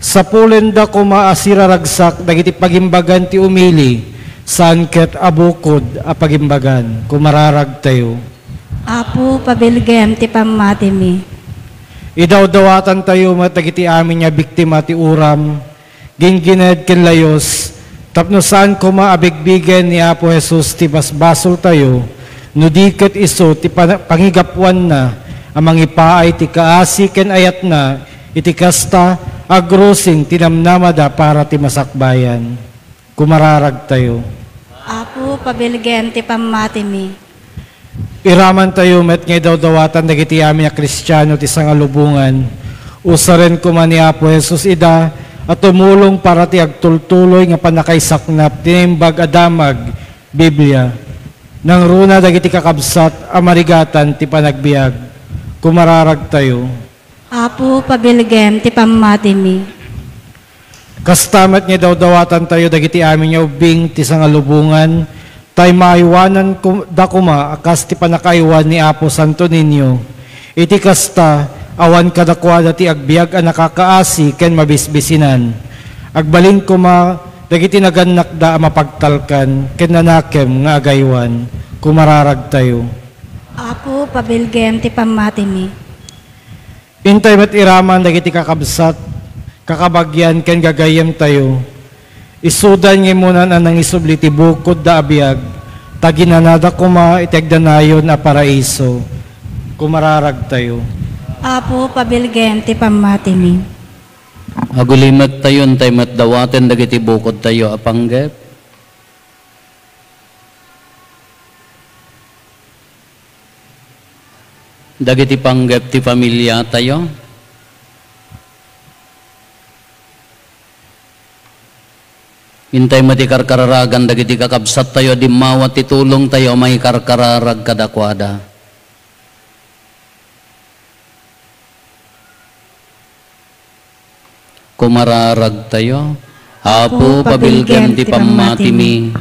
Sapulenda koma a siraragsak dagiti pagimbagan ti umili, saan ket a bukod a pagimbagan. Kumararagtayo. Apo, pabilgem ti pammatimi. Idawdawatantayo met dagiti amin nga biktima ti uram, gingined ken layus, tapno saan koma a bigbigen ni Apo Jesus ti basbasoltayo, no di ket isu ti pana-, pangigapuanna a mangipaay ti kaasi ken ayatna, iti kasta, agrusing ti namnamada para ti masakbayan. Kumararagtayo. Apo, pabilgem ti pammatimi. Iramantayo met nga idawdawatan dagiti amin a Kristiano ti sangalubongan. Usaren koma ni Apo Jesus ida a tumulong para ti agtultuloy nga pannakaisaknap ti Naimbag a Damag, Biblia. Nangruna dagiti kakabsat a marigatan ti panagbiag. Kumararagtayo. Apo, pabilgem ti pammatimi. Kasta met nga idawdawatantayo dagiti amin nga ubbing ti sangalubongan, tay maaywanan ku-, da koma a kas ti pannakaaywan ni Apo Santo Niño. Iti kasta, awan kadakuada ti agbiag a nakakaasi ken mabisbisinan. Agbalin koma dagiti nagannakda a mapagtalkan ken nanakem nga agaywan. Kumararagtayo. Apo, pabilgem ti pammatimi. Intay met iraman dagiti kakabsat, kakabagian, ken gagayyemtayo. Isudan nga immunan a nangisubli ti bukodda a biag, ta ginanada koma iti agdanayon a paraiso. Kumararagtayo. Apo, pabilgem ti pammatimi. Agulimektayo, intay met dawaten dagiti bukodtayo a panggep. Dagiti panggep ti familiatayo. Intay met ikarkararagan dagiti kakabsattayo a dimmawa ti tulongtayo a mangikarkararag kadakuada. Kumararagtayo. Apo, pabilgem ti pammatimi.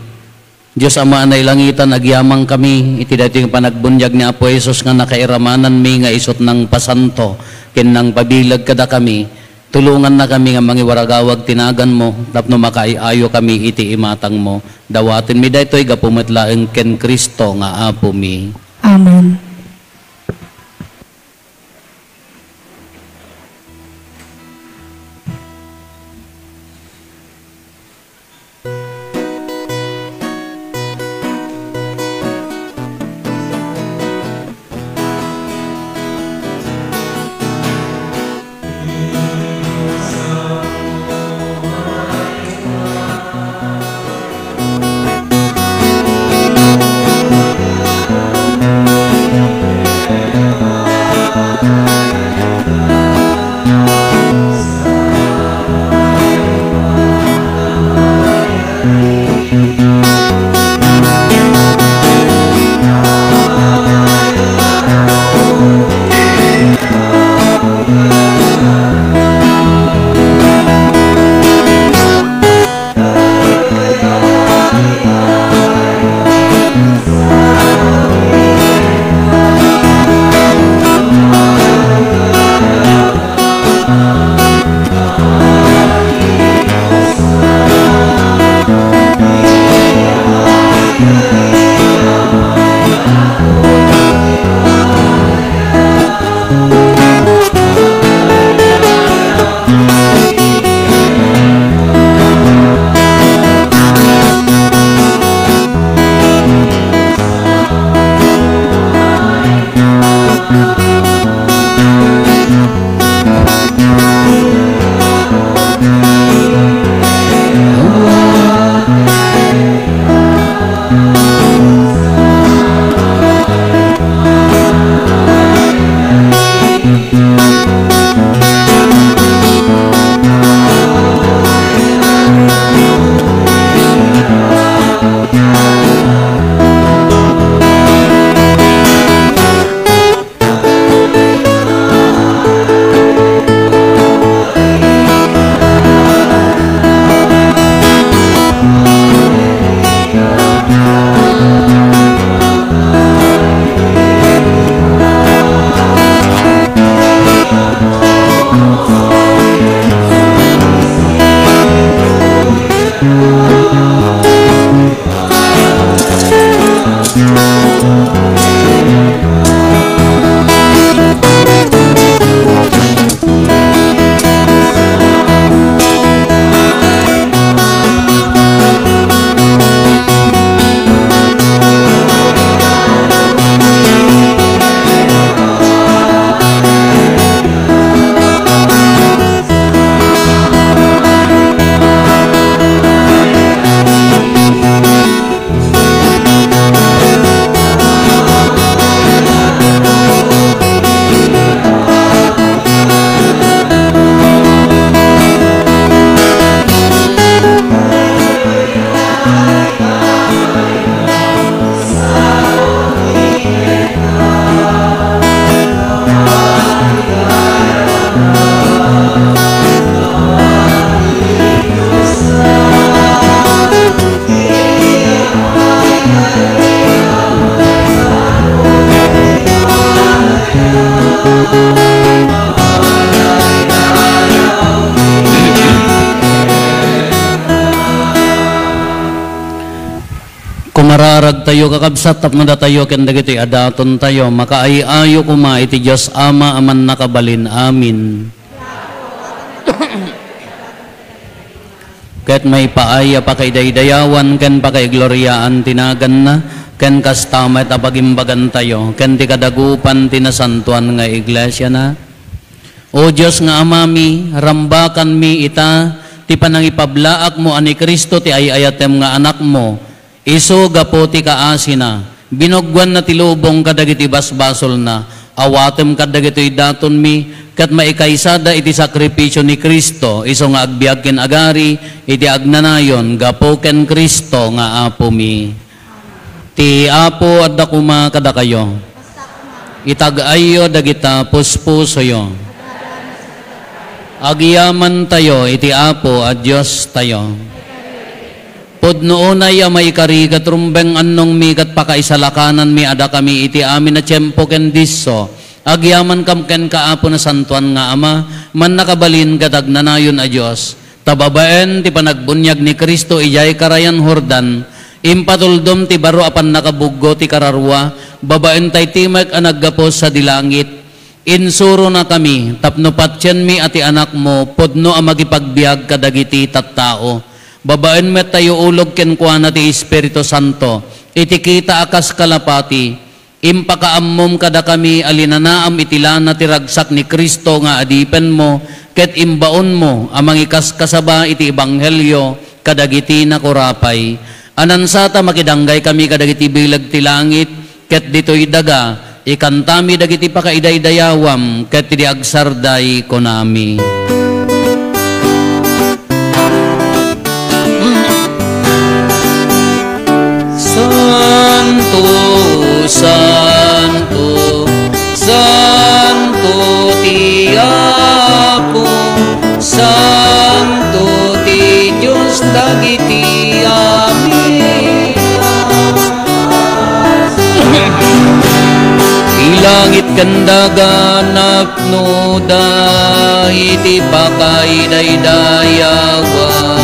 Dios Ama a nailangitan, agyamankami iti daytoy nga panagbuniag ni Apo Jesus nga nakairamananmi nga isut' nangpasanto ken nangpabileg kadakami. Tulongannakami nga mangiwaragawag ti naganmo tapno makaay-ayokami iti imatangmo. Dawatenmi daytoy gapu met laeng ken Cristo nga Apomi. Amen. Ragtayo, kakabsat, tapno datayo ken dagitoy a datontayo makaay-ayo koma iti Dios Ama a Mannakabalin. Amen. Ket maipaay a pakaidaydayawan ken pakaigloriaan ti naganna, ken kasta met a pagimbagantayo ken ti kadagupan ti nasantoan nga iglesiana. O Dios nga Amami, rambakanmi ita ti panangipablaakmo a ni Cristo ti ay-ayatem nga Anakmo, isu gapu ti kaasina, binuggoanna ti lubong kadagiti basbasolna. Awatem kadagitoy datonmi, ket maikaysada iti sakripisio ni Cristo, isu nga agbiag ken agari iti agnanayon gapu ken Cristo nga Apomi. Ti Apo adda koma kadakayo. Itag-ayyo dagita puspusoyo. Agyamantayo iti Apo a Diostayo. Pudno unay a maikari ket rumbeng-annongmi ket pakaisalakananmi a dakami iti amin a tiempo ken disso. Agyamankam kenka, Apo Nasantoan nga Ama, Mannakabalin ket Agnanayon a Dios. Ta babaen ti panagbuniag ni Cristo idiay Karayan Jordan, impatuldom ti baro a pannakabuggo ti kararua, babaen tay timek a naggapu sadi langit. Insuronakami tapno patienmi a ti Anakmo pudno a makipagbiag kadagiti tattao. Babaen met ta iuulog kenkuana ti Espiritu Santo iti kita a kas kalapati. Impakaammom kadakami a linanaam iti lana ti ragsak ni Cristo nga adipenmo ket imbaonmo a mangikaskasaba iti ebanghelio kadagiti nakurapay. Anansata makidanggay kami kadagiti bileg ti langit, ket ditoy daga, ikantami dagiti pakaidaydayawam ket idi agsarday kunami. Santo, santo, santo ti Apo, santo ti Dios dagiti amin. Ti langit ken daga napnoda iti pakaidaydayawan.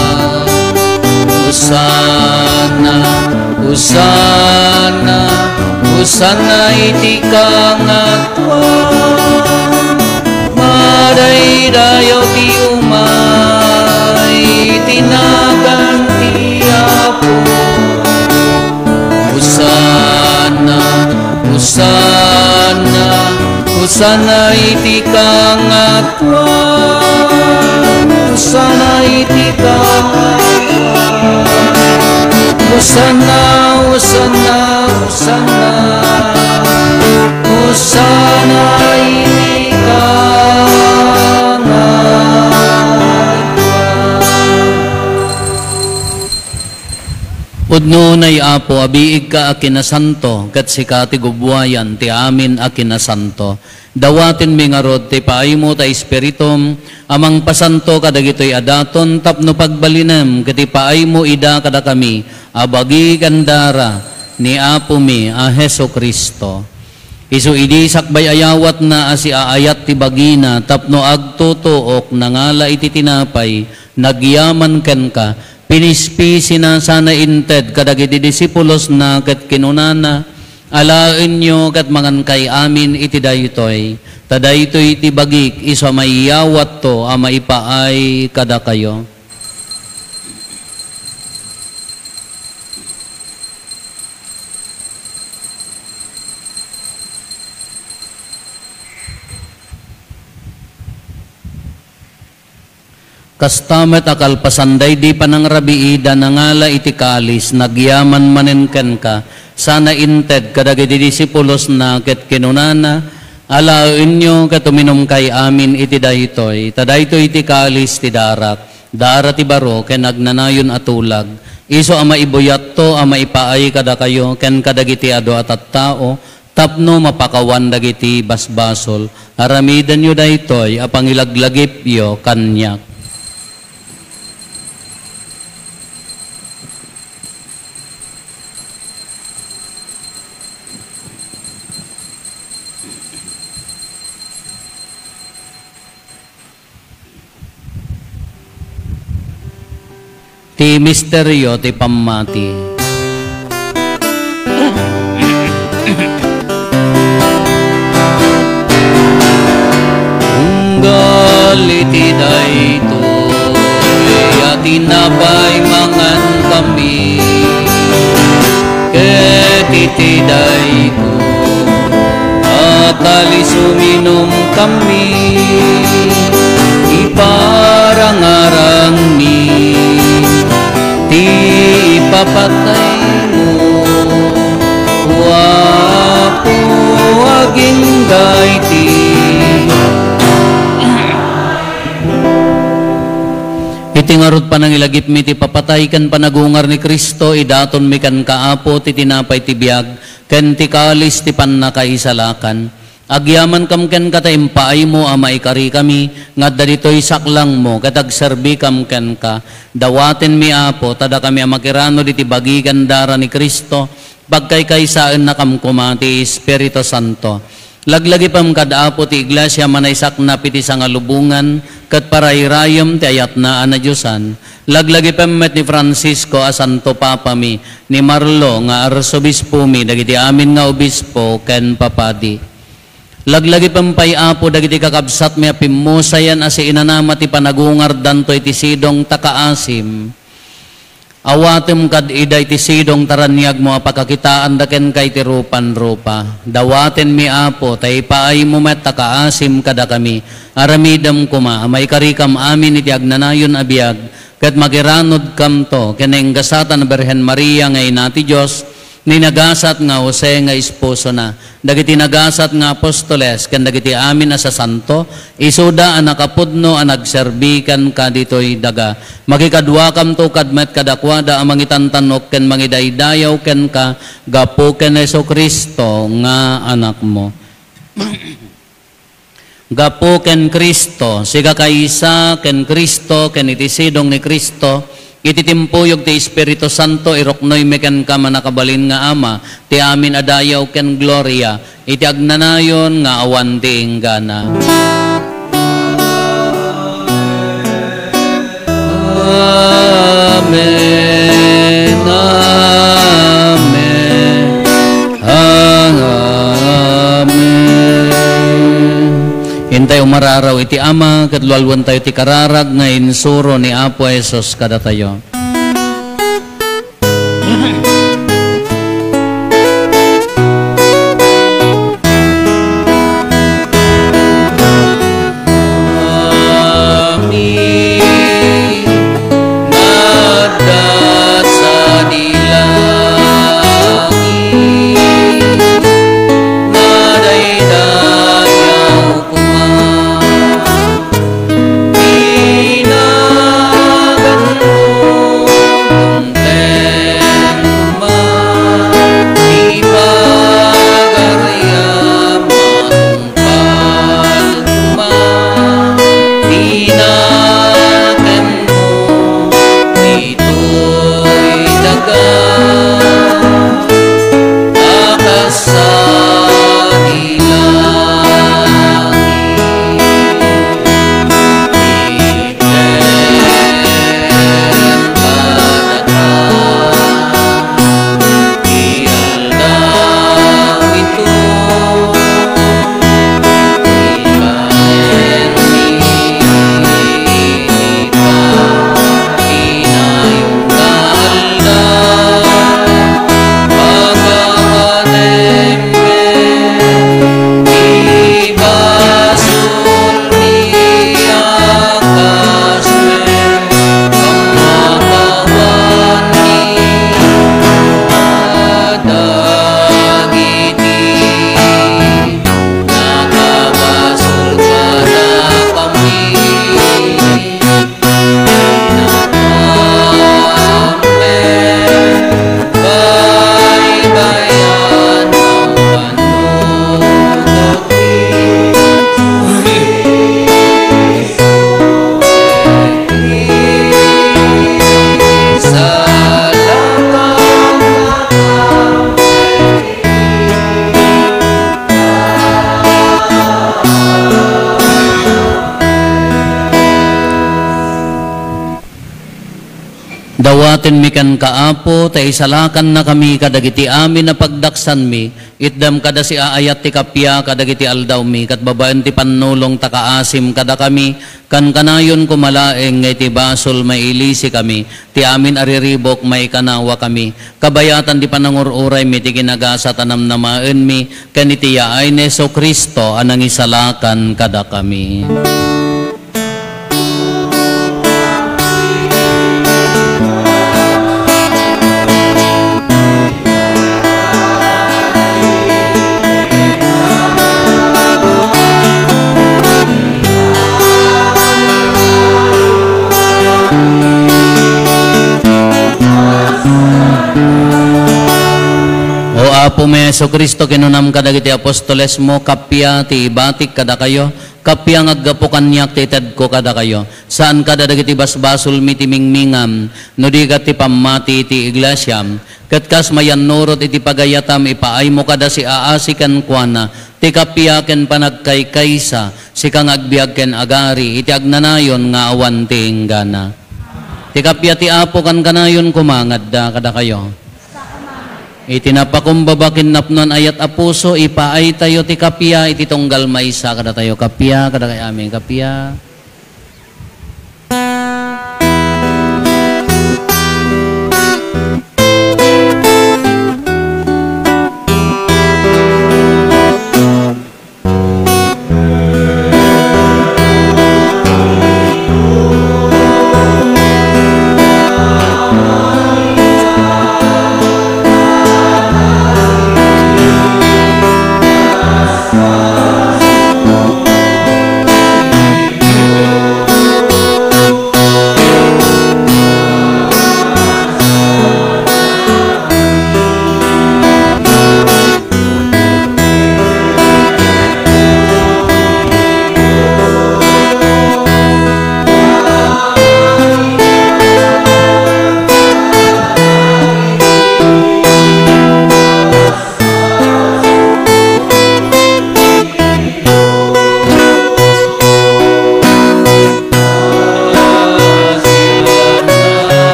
Hosanna, Hosanna, Hosanna iti kangatoan. Madaydayaw ti umay iti nagan ti Apo. Hosanna, Hosanna, Hosanna iti kangatoan. Hosanna iti kangatoan. Hosanna, Hosanna, Hosanna. Hosanna iti kangatoan. Pudno unay, Apo, a biigka a kinasanto, ket sika ti gubbuayan ti amin a kinasanto. Dawatenmi ngarud ti paaymo ta Espiritum a mangpasanto kadagitoy a daton tapno pagbalinem ket ipaaymo ida kadakami a bagi ken dara ni Apomi a Jesu-Cristo. Isu idi sakbay a yawatna a siaayat ti bagina tapno agtutuok, nangala iti tinapay, nagyaman kenka, pinispisina sana inted kadagiti disipulosna ket kinunana, "Alaenyo ket mangankay amin iti daytoy, ta daytoy ti bagik isu a maiyawatto a maipaay kadakayo." Kasta met a kalpasan daydi panangrabiida, nangala iti kalis, nagyaman manen kenka, sana inted kadagiti disipulosna ket kinunana, "Alaenyo ket uminumkay amin iti daytoy, ta daytoy ti kalis ti darak, dara ti baro ken agnanayon a tulag, isu a maibuyatto a maipaay kadakayo ken kadagiti adu a tattao, tapno mapakawan dagiti basbasol. Aramidenyo daytoy a pangilaglagipyo kaniak." Ti misterio ti pammati. Unggal iti daytoy a tinapay mangankami, ket iti daytoy a kalis uminumkami, iparangarangmi ti ipapataymo, O Apo, agingga iti. Iti ngarud panangilagipmi ti papatay ken panagungar ni Cristo, idatonmi kenka, Apo, ti tinapay ti biag ken ti kalis ti pannakaisalakan. Agyamankam kenka ta impaaymo a maikarikami nga adda ditoy saklangmo ket agserbikam kenka. Dawatenmi, Apo, ta dakami a makiranod iti bagi ken dara ni Cristo, pagkaykaysaennakam koma ti Espiritu Santo. Laglagipem kad Apo ti Iglesia a manaysaknap iti sangalubongan ket parayrayem ti ayatna a nadiosan. Laglagipem met ni Francisco a Santo Papami, ni Marlo nga Arsobispomi, dagiti amin nga obispo ken papadi. Laglagipem pay, Apo, dagiti kakabsatmi a pimmusayan a siinanama ti panagungardanto iti sidong ta kaasim. Awatem kad ida iti sidong ta raniagmo a pakakitaanda kenka iti rupan-rupa. Dawatenmi, Apo, ta ipaaymo met ta kaasim kadakami. Aramidem koma a maikarikam amin iti agnanayon a biag, ket makiranodkamto ken nainggasatan a Birhen Maria nga Ina ti Dios, ni nagasat nga Jose nga esposona, dagiti nagasat nga apostoles, ken dagiti amin a sasanto, isuda a nakapudno a nagserbi kenka ditoy daga. Makikaduakamto kad met kadakuada a mangitantan-ok ken mangidaydayaw kenka gapu ken Jesu-Cristo nga Anakmo. Gapu ken Cristo, sigakaysa ken Cristo, ken iti sidong ni Cristo, iti timpuyog ti Espiritu Santo, iruknoymi kenka, mannakabalin nga Ama, ti amin a dayaw ken gloria, iti agnanayon nga awan ti inggana. Amen, amen, amen. Intay umararaw iti Ama, ket lualuentayo ti kararag nga insuro ni Apo Jesus kadatayo. Amin. Naddat sadi langit, nadaydayaw koma ti naganmo. Awatenmi kenka, Apo, ta isalakannakami kadagiti amin a pagdaksanmi. Itdam kada siaayat ti kappia kadagiti aldawmi, ket babaen ti pannulong ta kaasim kadakami, kankanayon koma laeng nga iti basol mailisikami, ti amin a riribuk maikanawakami, kabayatan ti panangur-uraymi ti kinagasat a namnamaenmi, ken iti yaay ni Jesu-Cristo a nangisalakan kadakami. O Apomi Jesu-Cristo, kinunam kadagiti apostolesmo, kappia ti ibatik kadakayo, kappia nga aggapu kaniak ti itedko kadakayo. Saan kada dagiti basbasolmi ti mingmingam, no di ket ti pammati ti iglesiam. Ket kas mayannurot iti pagayatam, ipaaymo kada siaasi kenkuana ti kappia ken panagkaykaysa, sika nga agbiag ken agari iti agnanayon nga awan ti inggana. Ti kappia ti Apo kankanayon koma nga adda kadakayo. Iti napakumbaba ken napnoan a yat a puso, ipaaytayo ti kappia iti tunggal maysa kadatayo. Kappia, kadakayo amin, kappia.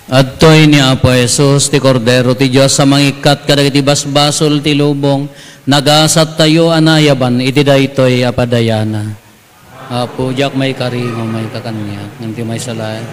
Adtoy ni Apo Jesus, ti Kordero ti Dios a mangikkat kadagiti basbasol ti lubong. Nagasattayo a nayaban iti daytoy a padayana. Apo, diak maikari nga umayka kaniak, ngem ti maysa laeng.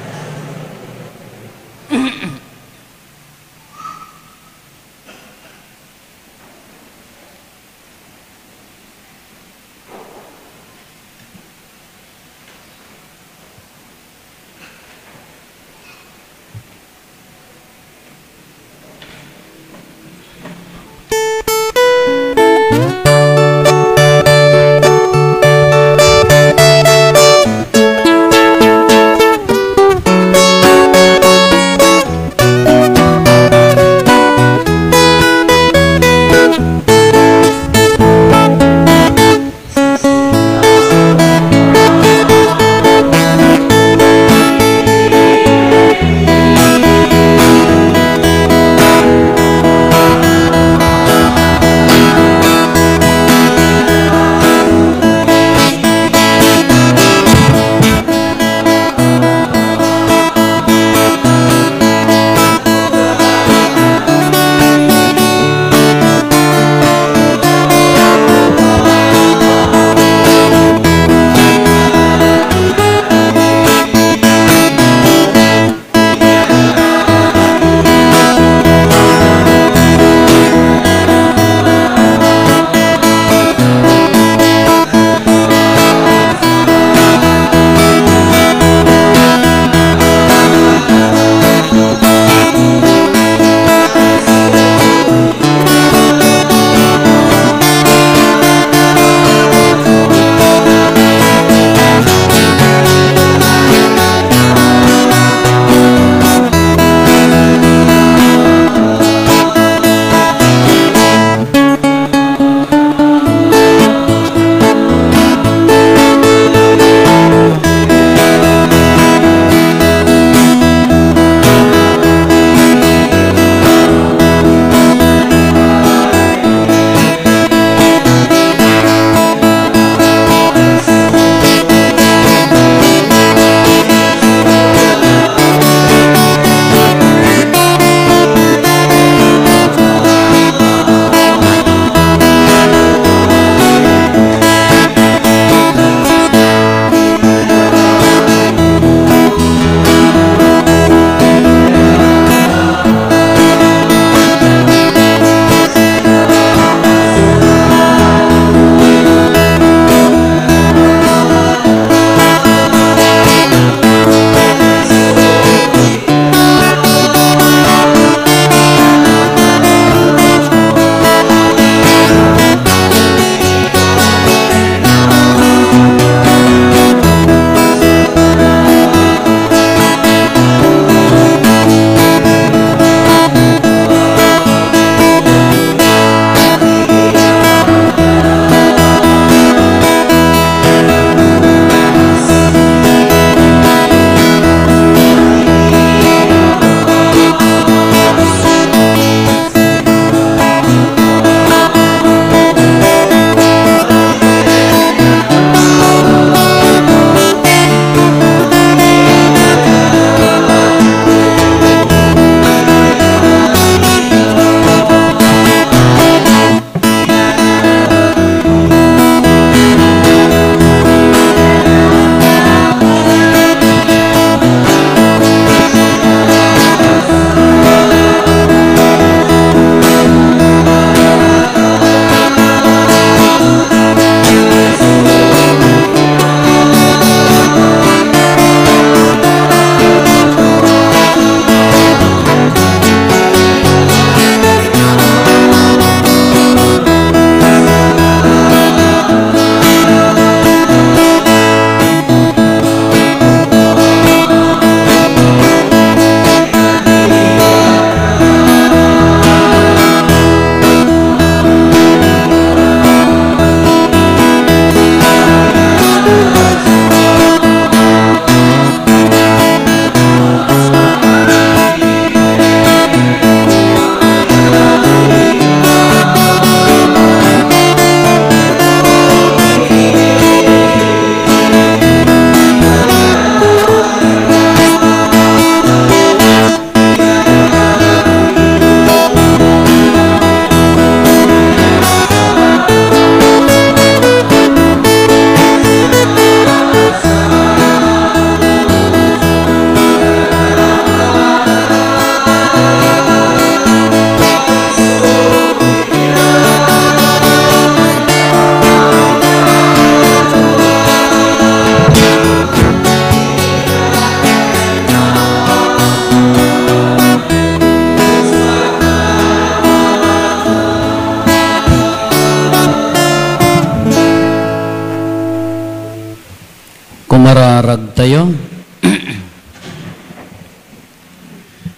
Tayo.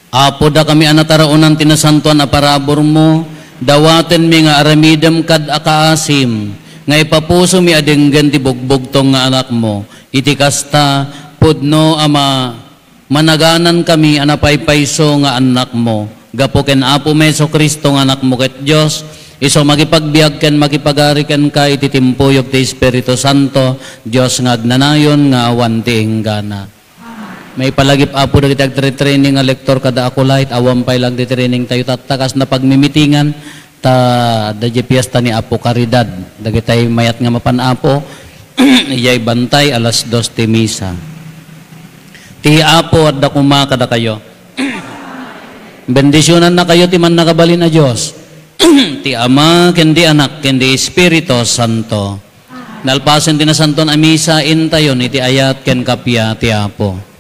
Apo, dakami a nataraonan ti nasantoan a paraburmo, dawatenmi nga aramidem kad a kaasim, nga ipapusomi a denggen ti bugbugtong nga anakmo. Iti kasta, pudno a ma-, managanankami a napaypayso nga annakmo. Gapu ken Apomi Jesu-Cristo nga Anakmo ket Dios, isu a makipagbiag ken makipagari kenka iti timpuyog ti Espiritu Santo, Dios nga agnanayon nga awan ti inggana. Maipalagip, Apo, dagiti agtre-training nga lektor kada acolyte, awan pay lang ti training tayo tatta, kas napagmimitingan, ta adda diay fiesta ni Apo Caridad. Dagitay mayat nga mapan, Apo, iyay bantay, alas dos ti misa. Ti Apo adda koma kadakayo. Bendisionannakayo ti mannakabalin a Dios, ti Ama, ken ti Anak, ken ti Espiritu Santo. Nalpasen ti nasantoan a misa, intayon iti ayat ken kappia ti Apo.